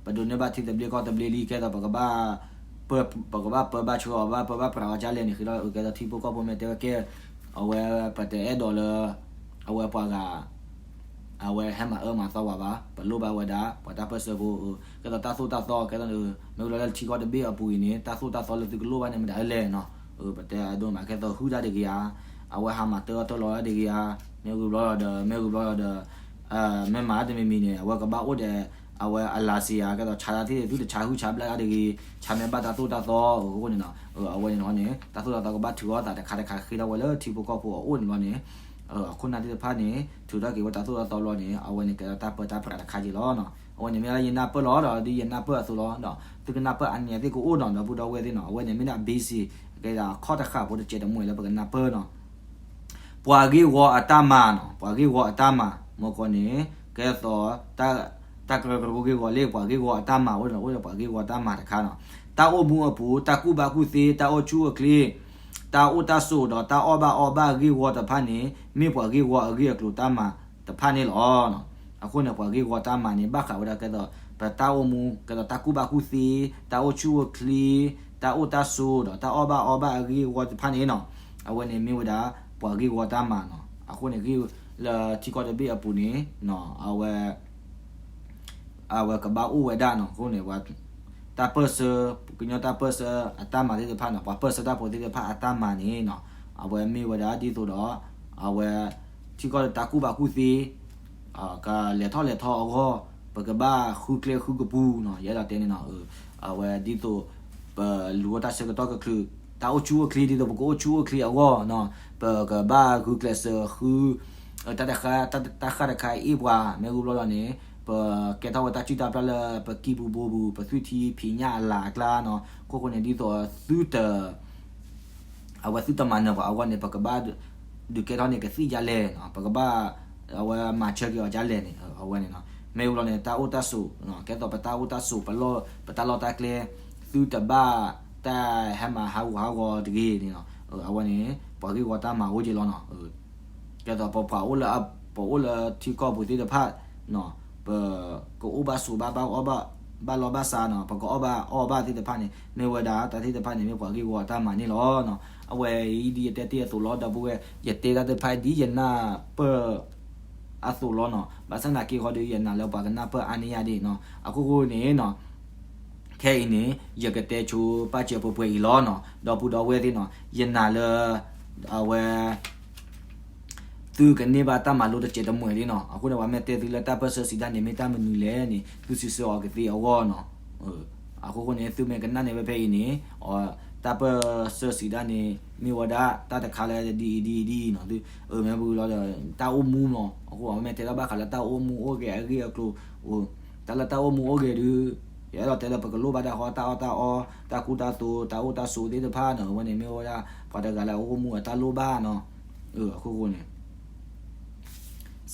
ပဒိးန့ၢ်ဘၣ်ထံသဘျ့ကီၢ်သဘျ့လံ ကဲသိးပကဘၣ် ပကဘၣ်ပၢဘၣ်ဆှၢအီၤ ဘၣ်ပၢဘၣ်ပြးအီၤဒ်လဲၣ်န့ၣ် ဃ့ထီၣ် ကဲသိးထံဖိကီၢ်ဖိမ့ၢ်တဲဝဲကဲ အဝဲပတအဲၣ်ဒိးလၢ အဝဲပှၤဂၤ အဝဲဟဲမၤအၢမၤသီပှၤဘၣ်, ပလိၣ်ဘၣ်ဝဲဒၣ် ပှၤတၢ်ပၢၢ်ဆၢဖိ ကဲသိးတၢ်သိၣ်တၢ်သီ ကဲသိး မ့ၢ်ဝံၤလီၤလၢထံကီၢ်တဘ့ၣ်အပူၤအံၤန့ၣ် တၢ်သိၣ်တၢ်သီလၢသုကလိၣ်ဘၣ်န့ၣ် မတၤလဲၣ်နီၤ. ပတဲအဒိမး ကဲသိးဟုၣ်တၢ်တဂ့ၤဧါ, အဝဲဟးမၤတၢထီၣ်တၢလီၤတၢ်တဂ့ၤဧါ, မ့ၢ်ဝံၤဘျီဒီး မ့ၢ်ဝံၤဘျီဒီး မ့ၢ်မၤတမံၤမံၤန့ၣ် အဝဲကဘၣ်အိၣ်ဒီး အဝဲအလၤစံးဧါ ကဲသိးဆါတၢ်သ့ၣ်သုတဆါဟုၣ်ဆါဘျဲၣ်တၢ်တဂ့ၤ, ဆါမ့ၢ်ဘၣ်တၢ်သိၣ်တၢ်သီအဃိန့ၣ်နီၤ. အဝဲန့ၣ်န့ၣ် တၢ်သိၣ်တၢ်သီကဘၣ်ထုးထီၣ်သးတခါတခါဃ့ထီၣ်ဝဲလၢထံဖိကီၢ်ဖိအအိၣ်န့ၣ်လီၤန့ၣ် အခိၣ်နၢ်သ့ၣ်တဖၣ်န့ၣ် ထုးထီၣ်က့ၤဝဲတၢ်သိၣ်တၢ်သီဘျီန့ၣ် အဝဲန့ၣ်ကဲထီၣ်တၢ်ပၢတၢ်ပြးတခါက့ၤလီၤနီၤ. အဝဲန့ၣ်မ့ၢ်လၢယနၢ်ပၢၢ်လီၤဒီး ဒ်ယနၢ်ပၢၢ်အသိးလီၤဒီး သုကနၢ်ပၢၢ်အါန့ၢ်သ့ၣ်ကအိၣ်နီၤ ဒီပုၢ်ဒီဝဲၢ်သ့ၣ်နီၤ. အဝဲန့ၣ်မ့ၢ်ဒၣ် basic ကဲဒၣ်အခီၣ်တဃာ်ဖိတစဲးတမှဲာ်လၢပကနၢ်ပၢၢ်နီၤ. ပှၤဂ့ၢ်ဝီအတၢ်မၤနီၤ, ပှၤဂ့ၢ်ဝီအတၢ်မၤ မ့ၢ်ကီန့ၣ် ကဲသိး တၢ်ကရၢကရိဂ့ၢ်ဝီလၢပှၤဂ့ၢ်ဝီအတၢ်မၤအိၣ်ဒီး အိၣ်ဒီးပှၤဂ့ၢ်ဝီတၢ်မၤတခါနီၤ. တၢ်အိၣ်မူအပူၤ တၢ်ကူၣ်ဘၣ်ကူၣ်သ့ တၢ်အိၣ်ဆူၣ်အိၣ်ချ့ တၢ်အိၣ်တၢ်ဆိးဒီးတၢ်အီၣ်ဘၣ်အီဘၣ်ဂ့ၢ်ဝီတဖၣ်န့ၣ် မ့ၢ်ပှၤဂ့ၢ်ဝီအဂ့ၢ်အကျိၤတၢ်မၤတဖၣ်န့ၣ်လီၤ. အဃိန့ၣ် ပှၤဂ့ၢ်ဝီတၢ်မၤန့ၣ် ဘၣ်ဃးဝဲဒၣ်ကဲသိး ပတၢ်အိၣ်မူ ကဲသိးတၢ်ကူၣ်ဘၣ်ကူၣ်သ့ တၢ်အိၣ်ဆူၣ်အိၣ်ချ့ တၢ်အိၣ်တၢ်ဆိးဒီးတၢ်အီၣ်ဘၣ်အီဘၣ်အဂ့ၢ်ဝီတဖၣ်န့ၣ်နီၤ. အဝဲန့ၣ်မ့ၢ်ဝဲဒၣ် ပှၤဂ့ၢ်ဝီတၢ်မၤနီၤ. အဃိန့ၣ် ဂ့ၢ်လၢထံကီၢ်တဘ့ၣ်အပူၤန့ၣ် အဝဲ အဝဲကဘၣ်အိၣ်ဝဲဒၣ်နီၤ. အဃိန့ၣ် တၢ်ပၢၢ်ဆၢ ကညီတၢ်ပၢၢ်ဆၢအတၢ်မၤသ့ၣ်တဖၣ်နီၤ, ပှၤပၢၢ်ဆၢတၢ်ဖိသ့ၣ်တဖၣ်အတၢ်မၤန့ၣ်နီၤ, အဝဲမ့ၢ်ဝဲဒၣ်ဒ်သိးဒီး အဝဲ ထံကီၢ်တၢ်ကူၣ်ဘၣ်ကူၣ်သ့ ကလဲၤထီၣ်လဲၤထီအဂီၢ် ပကဘၣ်ဃုကျဲဃုကပူၤနီၤ, ယအဲၣ်ဒိးတဲန့ၣ်နီၤ. အဝဲဒ်သိး ပလူၤအိၣ်တၢ်ဆၢကတီၢ်ကချုး တၢ်အိၣ်ဆူၣ်အိၣ်ချ့ ဒ်သိးပကအိၣ်ဆူၣ်အိၣ်ချ့အဂီၢ်နီၤ, ပကဘၣ်ဂုာ်ကျဲးစၢးဃု တၢ်တဃၣ် တၢ်ဃၣ်တခါအ့ၣ်ပှၤ မ့ၢ်ဂ့ၢ်ဘျီလီၤန့ၣ် ပကဲထီၣ်ဝဲတၢ်စုၣ်တၢ်ပျၢ်လၢပကံၢ်ပူၤဘိပူၤ ပသွံၣ်ထံဖံးညၣ်အလၤအကျါနီၤ. အခိၣ်ဃိန့ၣ် ဒ်သိးသုတ အဝဲသုတမၤနၢၤပှၤအဂီၢ်န့ၣ် ပကဘၣ်ဒုးကဲထီၣ်န့ၢ်ကသံၣ်ဒ်လဲၣ်နီၤ, ပကဘၣ် အဝဲမၤဆၢက့ၤအီၤဒ်လဲၣ်န့ၣ် အဝဲန့ၣ်နီၤ. မ့ၢ်ဝံၤလီၤန့ၣ် တၢ်အိၣ်တၢ်ဆိး ကဲသိးပတၢ်အိၣ်တၢ်ဆိး ပလီၢ် ပတၢ်လီၢ်တၢ်ကျဲ သုတဘၣ်တၢ်ဟဲမၤဟးဂူာ်ဟးဂီၤတဂ့ၤန့ၣ်နီၤ. အဝဲန့ၣ် ပှၤဂ့ၢ်ဝီတၢ်မၤအိၣ်က့ၤလီၤနီၤ. ကဲသိးပပှၤအိၣ်လၢ ပအိၣ်လၢထံကီၢ်ပူၤသ့ၣ်တဖၣ်နီၤ, ပ ကအိၣ်ဘၣ်ဆိးဘၣ် ဘၣ်အီၣ်ဘၣ် ဘၣ်လီၢ်ဘၣ်စးနီၤ, ပကအီၣ်ဘၣ်အီၣ်ဘၣ်သ့ၣ်တဖၣ်န့ၣ် မ့ၢ်ဝဲဒၣ်တၢ်သ့ၣ်တဖၣ်န့ၣ် မ့ၢ်ပှၤဂ့ၢ်ဝီတၢ်မၤန့ၣ်လီၤနီၤ. အဝဲအံၤဒ်ယတဲတ့ၢ်အသိးလီၤ ဒီပုၢ်ဝဲၢ်, ယတဲတၢ်သ့ၣ်တဖၣ်ဒ်ယနၢ်ပၢၢ်အသိးလီၤနီၤ. ဘၣ်ဆၣ်သနာ်က့ဃီဒီး ယနာ်လၢပှၤကနၢ်ပၢၢ်အါန့ၢ်ယၤဒ်နီၤ. အခိၣ်ဃိန့ၣ်နီၤ ခဲအံၤန့ၣ် ယကတဲဆိပာ်စၢၤပှဲၤပှဲၤအံၤလီၤနီၤ. ဒီပုၢ်ဒီဝဲၢ်သ့ၣ်နီၤ, ယနာ်လၢ အဝဲ သုကန့ၢ်ဘၣ်တၢ်မၤလိတစဲးတမှဲာ်လံနီၤ. အဃိန့ၣ် ပှၤမ့ၢ်တဲသုလၢတၢ်ပၢၢ်ဆၢစံးဒၣ်န့ၣ် မ့ၢ်တၢ်မနုၤလဲၣ်န့ၣ် သုစံးဆၢအီၤကသ့အဂီၢ်နီၤ. အဃိဃိန့ၣ် သုမ့ၢ်ကနၣ်န့ၣ်ဝဲဖဲအံၤန့ၣ် တၢ်ပၢၢ်ဆၢစံးဒၣ်န့ၣ် မ့ၢ်ဝဲဒၣ်တၢ်တခါလၢဒ်အံၤဒ်အံၤဒ်အံၤနီၤ. သုမ့ၢ်ပူၤလီၤဒီး တၢ်အိၣ်မူနီၤ, အဃိမ့ၢ်တဲထီၣ်ဘၣ်ဃးလၢတၢ်အိၣ်မူအိၣ်ဂဲၤအဂ့ၢ်အကျိၤ တၢ်လၢတၢ်အိၣ်မူအိၣ်ဂဲၤဒုး ယအဲၣ်ဒိးတဲလၢပကလိၣ်ဘၣ်ဒၣ်ဃီ တၢ်အီၣ်တၢ်အီ တၢ်ကူတၢ်သိး တၢ်အိၣ်တၢ်ဆိးသ့ၣ်တဖၣ်နီၤ. အဝဲန့ၣ်မ့ၢ်ဝဲဒၣ် ပှၤတဂၤလၢအအိၣ်မူအတၢ်လိၣ်ဘၣ်နီၤ. အဃိဃိန့ၣ်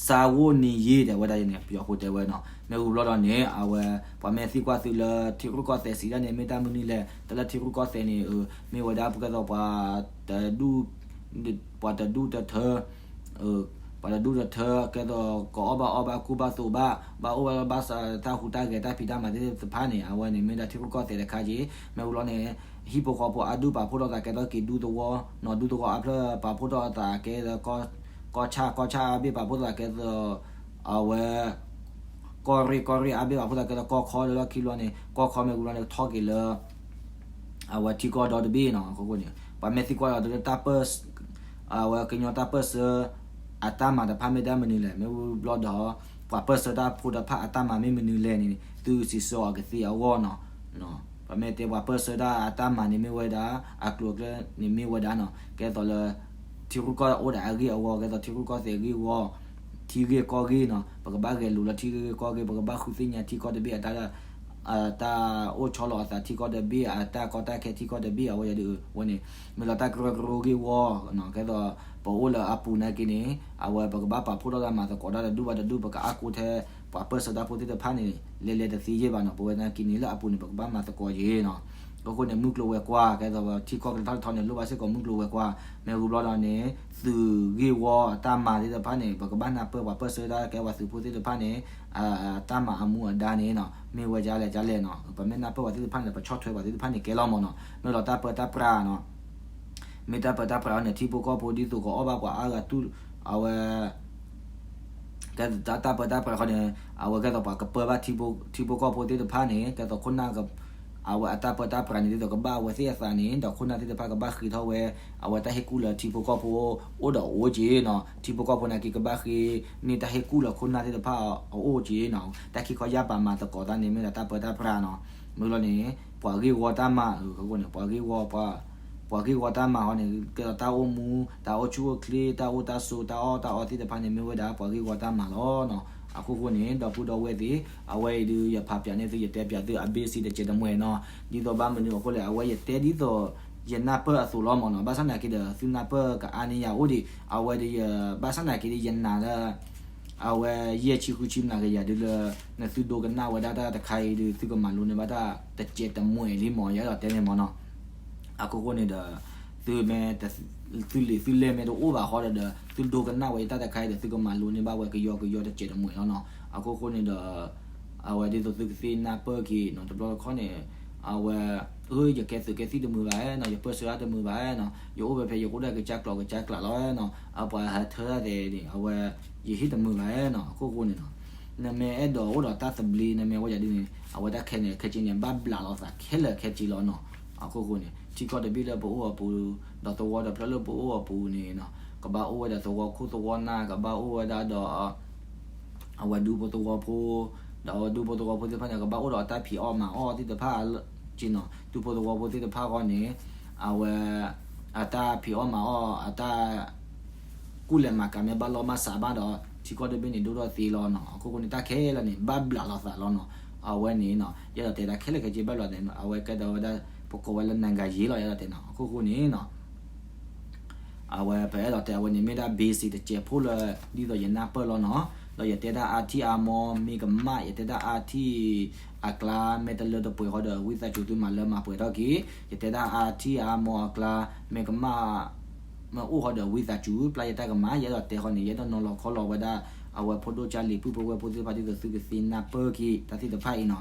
စၤဝိနံၤယ့ တဲဝဲဒၣ်န့ၣ် ပယီၤဖိတဲဝဲနီၤ. မ့ၢ်ဝံၤဘျီဒီးန့ၣ် အဝဲ ပှၤမ့ၢ်သံကွၢ်သုလၢထံရူၢ်ကီၢ်သဲးစံးဒၣ်န့ၣ် မ့ၢ်တၢ်မနုၤလဲၣ်. တၢ်လၢထံရူၢ်ကီၢ်သဲးန့ၣ် မ့ၢ်ဝဲဒၣ်ပကဲသိးပှၤ တဒူၣ် ပှၤတဒူၣ်တထၢ ပှၤတဒူၣ်တထၢ ကဲသိးကအီၣ်ဘၣ်အီဘၣ်ကူဘၣ်သိးဘၣ် ဘၣ်အိၣ်ဘၣ်ဘၣ်စး တၢ်ဟူးတၢ်ဂဲၤတၢ်ဖံးတၢ်မၤသ့ၣ်တဖၣ်န့ၣ် အဝဲန့ၣ်မ့ၢ်ဒၣ်ထံရူၢ်ကီၢ်သဲးတခါက့ၤ. မ့ၢ်ဝံၤလီၤန့ၣ် ဟံၣ်ဖိဃီဖိအါဒူၣ်ပာ်ဖှိၣ်ထီၣ်သးကဲသိးက့ၤဒူသဝီနီၤ, ဒူသဝီအါဖျၢၣ်ပာ်ဖှိၣ်ထီၣ်သးကဲသိး ကီၢ်ဆၣ်, ကီၢ်ဆၣ်အါဘ့ၣ်ပာ်ဖှိၣ်ထီၣ်သးကဲသိး အဝဲ ကီၢ်ရ့ၣ်, ကီၢ်ရ့ၣ်အါဘ့ၣ်ပာ်ဖှိၣ်သးကဲသိးကီၢ်ခီလၢလီၢ်ခံလီၤန့ၣ် ကီၢ်ခီမ့ၢ်ဝံၤလီၤန့ၣ် ထီၣ်က့ၤလၢ အဝဲထံကီၢ်ဒီတဘ့ၣ်နီၤ. အဃိန့ၣ် ပှၤမ့ၢ်သံကွၢ်လီၤတၢ်လၢတၢ်ပၢၢ် အဝဲကညီတၢ်ပၢၢ်ဆၢ အတၢ်မၤတဖၣ်မ့ၢ်တၢ်မနုၤလဲၣ်. မ့ၢ်ဝံၤဘျီဒီး ပှၤပၢၢ်ဆၢတၢ်ဖိတဖၣ်အတၢ်မၤမ့ၢ်မနုၤလဲၣ်န့ၣ် သုစံးဆၢအီၤကသ့အဂီၢ်နီၤ. ပှၤမ့ၢ်တဲပှၤပၢၢ်ဆၢတၢ်အတၢ်မၤန့ၣ်မ့ၢ်ဝဲဒၣ် အကျိၤအကျဲန့ၣ်မ့ၢ်ဝဲဒၣ်နီၤ ကဲသိးလၢ ထံရူၢ်ကီၢ်အိၣ်ဒီးအဂ့ၢ်အဝီ ကဲသိးထံရူၢ်ကီၢ်သဲးဂ့ၢ်ဝီ ထံဂ့ၢ်ကီၢ်ဂ့ၢ်နီၤ ပကဘၣ်ဂဲၤလိာ်လၢထံဂ့ၢ်ကီၢ်ဂ့ၢ် ပကဘၣ်ဃုသ့ၣ်ညါထံကီၢ်တဘ့ၣ်အတၢ် တၢ်အိၣ်ဆီလီၤအသးထံကီၢ်တဘ့ၣ် အတၢ်ကီတၢ်ခဲထံကီၢ်တဘ့ၣ် အဝဲဒၣ်ဒ်အဝဲန့ၣ် မ့ၢ်လီၤတၢ်ကရၢကရိဂ့ၢ်ဝီ ကဲသိး ပအိၣ်လၢအပူၤနာ်က့န့ၣ် အဝဲပကဘၣ်ပာ်ဖှိၣ်ထီၣ်တၢ်မၤသကိးတၢ်တဒူၣ်ဘၣ်တဒူၣ် ပကအါကိးထဲ ပှၤပၢၢ်ဆၢတၢ်ဖိသ့ၣ်တဖၣ်န့ၣ် လဲၤလဲၤတသ့ယဲၢ်ဘၣ်နီၤ ပဝဲနာ်က့န့ၣ် လၢအပူၤန့ၣ် ပကဘၣ်မၤသကိးယဲၢ်နီၤ. အဃိန့ၣ် မုၢ်ကျိၤဝဲၤကွာ် ကဲသိးထံကီၢ်ကထီၣ်တထီန့ၣ် လိၣ်ဘၣ်စ့ၢ်ကီးမုၢ်ကျိၤဝဲၤကွာ် မ့ၢ်ဝံၤဘျီဒီးန့ၣ် သုးဂ့ၢ်ဝီအတၢ်မၤသ့ၣ်တဖၣ်န့ၣ် ပကဘၣ်နၢ်ပၢၢ်ပှၤပၢၢ်ဆၢတၢ်ကဲပှၤသုးဖိသ့ၣ်တဖၣ်န့ၣ် တၢ်မၤအမူအဒါန့ၣ်နီၤ မ့ၢ်ဝဲဒ်လဲၣ်ဒ်လဲၣ်နီၤ ပမ့ၢ်နၢ်ပၢၢ်ပှၤသ့ၣ်တဖၣ်န့ၣ် ပဆီၣ်ထွဲပှၤသ့ၣ်တဖၣ်န့ၣ်ကဲလီၤမၢ်နီၤ မ့ၢ်လီၤတၢ်ပၢတၢ်ပြးနီၤ မ့ၢ်တၢ်ပၢတၢ်ပြးအီၤန့ၣ် ထံဖိကီၢ်ဖိဒ်သိးကအီၣ်ဘၣ်ပှၤအါဂၤတူၢ် အဝဲ ကဲတၢ်ပၢတၢ်ပြးဃီန့ၣ် အဝဲကဲသိးပှၤကပၢဘၣ်ထံဖိကီၢ်ဖိသ့ၣ်တဖၣ်န့ၣ် ကဲသိးခိၣ်နၢ် အဝဲအတၢ်ပၢတၢ်ပြးန့ၣ် ဒ်သိးကဘၣ်အဝဲသ့ၣ်အသးန့ၣ် ဒီးခိၣ်နၢ်သ့ၣ်တဖၣ်ကဘၣ်ဃ့ထီၣ်ဝဲ အဝဲတၢ်ဟ့ၣ်ကူၣ်လၢထံဖိကီၢ်ဖိအိၣ်ဒီးအိၣ်က့ၤနီၤ ထံဖိကီၢ်ဖိနာ်က့ကဘၣ်ဃ့န့ၢ်တၢ်ဟ့ၣ်ကူၣ်လၢခိၣ်နၢ်သ့ၣ်တဖၣ်အအိၣ်က့ၤနီၤ တၢ်ခံခီယၢ်ပာ်မၤသကိးတၢ်န့ၣ် မ့ၢ်ဒၣ်တၢ်ပၢတၢ်ပြးနီၤ မ့ၢ်လီၤန့ၣ် ပှၤဂ့ၢ်ဝီတၢ်မၤ အဃိန့ၣ် ပှၤဂ့ၢ်ဝီ ပှၤဂ့ၢ်ဝီတၢ်မၤဃီန့ၣ် ကဲသိးတၢ်အိၣ်မူ တၢ်အိၣ်ဆူၣ်အိၣ်ချ့ တၢ်အိၣ်တၢ်ဆိး တၢ်အီၣ်တၢ်အီသ့ၣ်တဖၣ်န့ၣ် မ့ၢ်ဝဲဒၣ်ပှၤဂ့ၢ်ဝီတၢ်မၤလီၤနီၤ အဃိဃိန့ၣ် ဒီပုၢ်ဒီဝဲၢ်သ့ၣ် အဝဲအံၤဒုးယဖးပၠးန့ၢ်သု ယတဲပၠးသုအဘ့ၣ်စံးတစဲးတမှဲၤနီၤ ဒ်သိးဘၣ်မနုၤအဃိလဲၣ် အဝဲယတဲဒ်သိး ယနၢ်ပၢၢ်အသိးလီၤမၢ်နီၤ ဘၣ်ဆၣ်သနာ်က့ဒီး သုနၢ်ပၢၢ်ကအါန့ၢ်ယၤအိၣ်ဒံး အဝဲဒုးယ ဘၣ်ဆၣ်သနာ်က့ဒုးယနာ်လၢ အဝဲယဲၢ်ဆံဃုဆံမျးကယၤဒုးလၢ နသုဒိကနၣ်ဝဲဒၣ်တၢ်တခါအံၤဒုး သုကမၤလိန့ၢ်ဘၣ်တၢ်တစဲးတမှဲၤလံမၢ် ယအဲၣ်ဒိးတဲန့ၣ်မၢ်နီၤ အခိၣ်ဃိန့ၣ်ဒီး သုမ့ၢ် သုလံာ်သုလဲၢ်မ့ၢ်တအိၣ်ဘၣ်ဃီဒီး သုဒိကနၣ်ဝဲတၢ်တခါအံၤဒီး သုကမၤလိန့ၢ်ဘၣ်ဝဲကယီကယီတစဲးတမှဲၤလီၤနီၤ အခိၣ်ဃိန့ၣ်ဒီး အဝဲဒ်သိးသုကသ့ၣ်နၢ်ပၢၢ်က့ၤနီၤ တဘျီတခီန့ၣ် အဝဲ အၢ ယကဲသုးကဲသံၣ်တမုာ်ဘၣ်နီၤ ယပၢၢ်ဆၢတၢ်တမုာ်ဘၣ်နီၤ ယအိၣ်ဝဲဖဲယကအိၣ်ဒီးကစၢ်ကျိာ်ကစၢ်ကျးလီၤနီၤ အပှၤဟဲထၢတၢ်သဲးန့ၣ် အဝဲ ယဟ့ၣ်တမုာ်ဘၣ်နီၤ အခိၣ်ဃိန့ၣ်နီၤ နမ့ၢ်အဲၣ်ဒိးအိၣ်ဒီးတၢ်သဘျ့ နမ့ၢ်ဝဲဒၣ်ဒ်န့ၣ် အဝဲတၢ်ခဲန့ၣ် ခဲက့န့ၣ် ဘၣ်ဘျးလိာ်သးခဲလၢာ်ခဲဆ့လီၤနီၤ အခိၣ်ဃိန့ၣ် ထံကီၢ်တဘ့ၣ်လၢပအိၣ်အပူၤ ဒီးသဝီဒီးဖျၢၣ်လၢပအိၣ်အပူၤန့ၣ်နီၤ ကဘၣ်အိၣ်ဝဲဒီးသဝီခိၣ်သဝီနၢ် ကဘၣ်အိၣ်ဝဲဒၣ်ဒီး အဝဲဒူဖိသဝီဖိ ဒီးအဝဲဒူဖိသဝီဖိသ့ၣ်တဖၣ်န့ၣ် ကဘၣ်အိၣ်ဒီးအတၢ်ဖံးအီၣ်မၤအီၣ်သ့ၣ်တဖၣ်က့နီၤ ဒူဖိသဝီဖိသ့ၣ်တဖၣ်ဃီန့ၣ် အဝဲ အတၢ်ဖံးအီၣ်မၤအီၣ် အတၢ် ကူၣ်လဲၤမၤကၤမ့ၢ်ဘၣ်လီၢ်ဘၣ်စးဘၣ်ဒီး ထံကီၢ်တဘ့ၣ်န့ၣ် ဒိၣ်ထီၣ်သ့လီၤနီၤ အခိၣ်ဃိန့ၣ် တၢ်ခဲလၢာ်န့ၣ် ဘၣ်ဘျးလိာ်သးလီၤနီၤ အဝဲန့ၣ်နီၤ ယအဲၣ်ဒိးတဲတၢ်ခဲလၢာ်ခဲဆ့ဘၣ်ဘျးသး အဝဲကဲဒီးဝဲဒၣ် ပကိးဝဲလၢနၤဂၤယ့လီၤ ယအဲၣ်ဒိးတဲနီၤ အခိၣ်ဃိန့ၣ်နီၤ အဝဲပအဲၣ်ဒိးတဲအဝဲန့ၣ်မ့ၢ်ဒၣ် basic တစဲးဖိလၢ ဒ်သိးယနၢ်ပၢၢ်လီၤနီၤ. ဒီးယတဲဒၣ်အါထံၣ်အါမီၤမ့ၢ်ကမၣ် ယတဲဒၣ်အါထံၣ်အကျါ မ့ၢ်တလၢတပှဲၤဃီဒီး ဝံသးစူၤသုမၤလၢမၤပှဲၤထီၣ်က့ၤ. ယတဲဒၣ်အါထံၣ်အါမီၤအကျါ မ့ၢ်ကမၣ် မ့ၢ်အိၣ်ဃီဒီး ဝံသးစူၤ ပျၢ်ယတၢ်ကမၣ်. ယအဲၣ်ဒိးတဲဃီန့ၣ် ယအဲၣ်ဒိးနီၤလီၤခီလီၤဝဲဒၣ် အဝဲဖိဒိၣ်ကၢ်လံၤ ပုၢ်ဖိဝဲၢ်ဖိသ့ၣ်တဖၣ် ဒ်သိးသုကသ့နၢ်ပၢၢ်က့ၤတၢ်သ့ၣ်တဖၣ်အံၤနီၤ.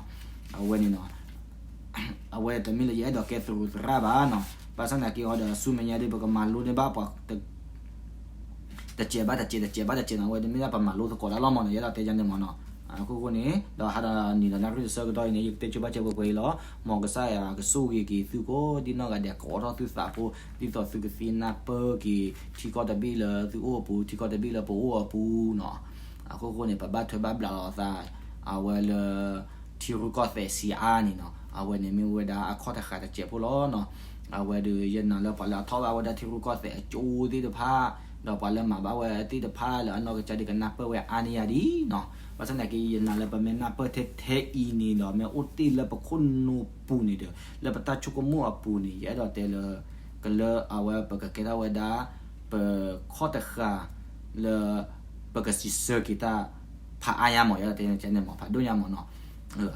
အဝဲန့ၣ်နီၤ အဝဲတမ့ၢ်လၢယအဲၣ်ဒိးကဲသရူးသရၣ်ဘၣ်နီၤ. ဘၣ်ဆၣ်သနာ်က့ဃီဒီး ဆူမဲာ်ညါဒီး ပကမၤလိန့ၢ်ဘၣ်ပှၤ တစဲးဘၣ်တစဲး တစဲးဘၣ်တစဲးနီၤ. အဝဲတမ့ၢ်ဒၣ်ပမၤလိသကိးတၢ်လီၤမၢ်နီၤ. ယအဲၣ်ဒိးတဲယၤန့ၣ်မၢ်နီၤ. အခိၣ်ဃိန့ၣ် ဒီးဟးဒီးနံၤဒီးနၣ်ရံၣ်တဆၢကတီၢ်အံၤန့ၣ် ယကတဲဆိဘၣ်စဲးပှဲၤပှဲၤအံၤလီၤ. မ်ကစၢ်ယွၤကဆိၣ်ဂ့ၤက့ၤသုကိးဒ်နီၢ်ဂၤဒဲး ကအိးထီၣ်သုသးဖိ ဒ်သိးသုကသ့နၢ်ပၢၢ်က့ၤ ထံကီၢ်တဘ့ၣ်လၢသုအိၣ်အပူၤ ထံကီၢ်တဘ့ၣ်လၢပအိၣ်အပူၤနီၤ. အခိၣ်ဃိန့ၣ် ပဘၣ်ထွဲဘၣ်ဘျးလီၤသး အဝဲလၢ ထံရူၢ်ကီၢ်သဲးဆံးအါန့ၣ်နီၤ. အဝဲန့ၣ်မ့ၢ်ဝဲဒၣ်အခီၣ်တဃာ်တစဲးဖိလီၤနီၤ. အဝဲဒီးယနာ်လၢပှၤလၢအထီၣ်ဘၣ်ဝဲဒၣ်ထံရူၢ်ကီၢ်သဲးအကၠိသ့ၣ်တဖၣ် ဒီးပှၤလၢမၤဘၣ်ဝဲသ့ၣ်တဖၣ်လၢအနီၢ်ကစၢ်ဒ်ကနၢ်ပၢၢ်ဝဲအါန့ၢ်ယၤဒ်နီၤ. ဘၣ်ဆၣ်သနာ်က့ ယနာ်လၢပမ့ၢ်နၢ်ပၢၢ်ထဲထဲအံၤန့ၣ်ဒီး မ့ၢ်အိၣ်တ့ၢ်လၢပခိၣ်နူာ်ပူၤန့ၣ်ဒီး လၢပတၢ်ဆိကမိၣ်အပူၤန့ၣ် ယအဲၣ်ဒိးတဲလၢ ကလၢအဝဲပကကဲထီၣ်ဝဲဒၣ် ပခီၣ်တဃာ်လၢ ပကစံးဆၢက့ၤတၢ်ဖးအါညါမၢ် ယအဲၣ်ဒိးတဲန့ၣ်မၢ် ဖးဒိၣ်ညါမၢ်နီၤ.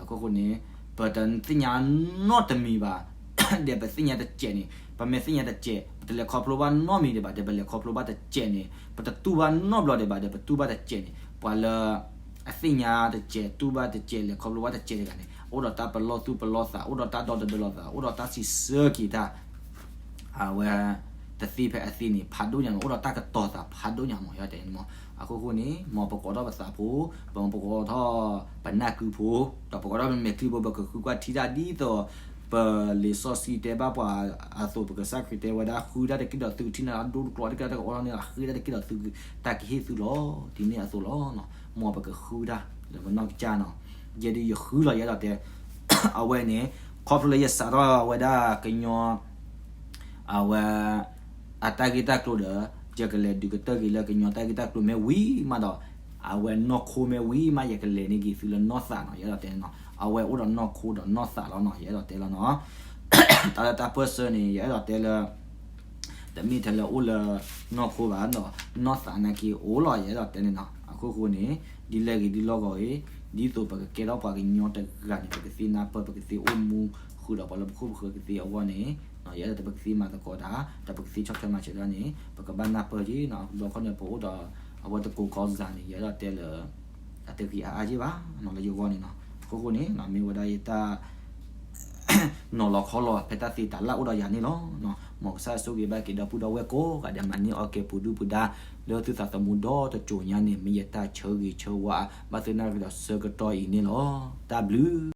အခိၣ်ဃိန့ၣ် ပတသ့ၣ်ညါနီတမံၤဘၣ် ဒီးပသ့ၣ်ညါတစဲးန့ၣ် ပမ့ၢ်သ့ၣ်ညါတစဲး ပတလဲၤခီဖျိဘၣ်နီတမံၤဒံးဘၣ် ဒီးပလဲၤခီဖျိဘၣ်တစဲးန့ၣ် ပတတူၢ်ဘၣ်နီတဘျီဒံးဘၣ် ဒီးပတူၢ်ဘၣ်တစဲးန့ၣ် ပှၤလၢ အသ့ၣ်ညါတစဲး တူၢ်ဘၣ်တစဲး လဲၤခီဖျိဘၣ်တစဲးတဂၤန့ၣ် အိၣ်ဒီးတၢ်ပလီၢ်သူၣ်ပလီၢ်သး အိၣ်ဒီးတၢ်ဒီသဒၢလီၤသး အိၣ်ဒီးတၢ်စံးဆၢက့ၤတၢ် အဝဲ တသ့ဖဲအသ့န့ၣ် ဖးဒိၣ်ညါန့ၣ် အိၣ်ဒီးတၢ်ကတီၤသးဖးဒိၣ်ညါမၢ် ယတဲန့ၣ်မၢ်. အခိၣ်ဃိန့ၣ် မ်ပကိးထီၣ်ပသးဖိ ပမ်ပကိးထီၣ်ပနၢ်ကုဖိ ဒီးပကိးထီၣ်ပမဲာ်ချံဖိ ပကဃုကွၢ်ထံတၢ်ဒ်သိး ပလံာ်စီဆှံတဲဘၣ်ပှၤအသိး ပကစၢ်ခရံာ်တဲဝဲဒၣ် ဃုတၢ်တက့ၢ်ဒီးသုကထံၣ်န့ၢ်တၢ်ဒိၣ်တကျိၤ တၢ်တက့ၢ်ဒီးသုကအိၣ်ထီၣ်န့ၢ် ဃ့တၢ်တက့ၢ်ဒီးသု တၢ်ကဟ့ၣ်သုလီၤ. ဒ်န့ၣ်အသိးလီၤ. မ်ပကဃုတၢ်လၢပနီၢ်ကစၢ်နီၤ. ယဲဒုးယဃုလီၤ ယအဲၣ်ဒိးတဲ အဝဲန့ၣ် ခီဖျိလၢယစးထီၣ်ဝဲဒၣ်ကညီ အဝဲ အတၢ်ဂ့ၢ်တၢ်ကျိၤဒီး ယကလဲၤဒုးကတၢၢ်က့ၤလၢကညီတၢ်ဂ့ၢ်တၢ်ကျိၤမ့ၢ်ဝံၤမးဒီး အဝဲနီၢ်ခိမ့ၢ်ဝံၤမး ယကလဲၤန့ၢ်က့ၤသုလၢနီၢ်သးနီၤ ယအဲၣ်ဒိးတဲနီၤ. အဝဲအိၣ်ဒီးနီၢ်ခိဒီးနီၢ်သးလီၤနီၤ ယအဲၣ်ဒိးတဲလီၤနီၤ. တၢ်လၢတၢ်ပၢၢ်ဆၢန့ၣ် ယအဲၣ်ဒိးတဲလၢ တမ့ၢ်ထဲလၢအိၣ်လၢနီၢ်ခိဘၣ်ဒီး နီၢ်သးနာ်က့အိၣ်လီၤ ယအဲၣ်ဒိးတဲန့ၣ်နီၤ. အခိၣ်ဃိန့ၣ် ဒ်လဲၣ်ဂ့ၤဒ်လီၢ်ဂီၤဂ့ၤ ဒ်သိးပကကဲထီၣ်ပှၤကညီတဂၤန့ၣ် ပကသ့နၢ်ပၢၢ် ပကသ့အိၣ်မူဃုာ်ဒီးပှၤလၢပခိၣ်ပဃၢၤကသ့အဂီၢ်န့ၣ် ယအဲၣ်ဒိးတဲပကသ့မၤသကိးတၢ် ဒီးပကသ့ဆီၣ်ထွဲမၤစၢၤတၢ်န့ၣ် ပကဘၣ်နၢ်ပၢၢ်က့ၤနီၤ. ဘျီခီန့ၣ် ပအိၣ်ဒီးအဝဲတကိးကီၢ်စၢ်န့ၣ် ယအဲၣ်ဒိးတဲလၢ အတဂ့ၤအါအါယ့ၢ်ဘၣ်နီၤ လၢယဂီၢ်န့ၣ်နီၤ. အခိၣ်ဃိန့ၣ် မ့ၢ်ဝဲဒၣ်ယတၢ် နီၤလီၤခီလီၤ ဖဲတၢ်သ့တၢ်လၢ်အိၣ်ဒီးယၤန့ၣ်လီၤ. မ်ကစၢ်ယွၤဆိၣ်ဂ့ၤဘၣ်က့ၤဒီပုၢ်ဒီဝဲၢ်ကိးဂၤဒဲး မၤန့ၢ်အီၣ်ကဲပူၤဒုၣ်ပူၤဒါ လၢသုသးသမူဒီတစိၤညါန့ၣ် မ့ၢ်ယတၢ်ဆၢဂ့ၤဆၢဝါ ဘၣ်သုနၣ်ရံၣ်ဒီးဆၢကတီၢ်အံၤန့ၣ်လီၤ. တၢ်ဘျုး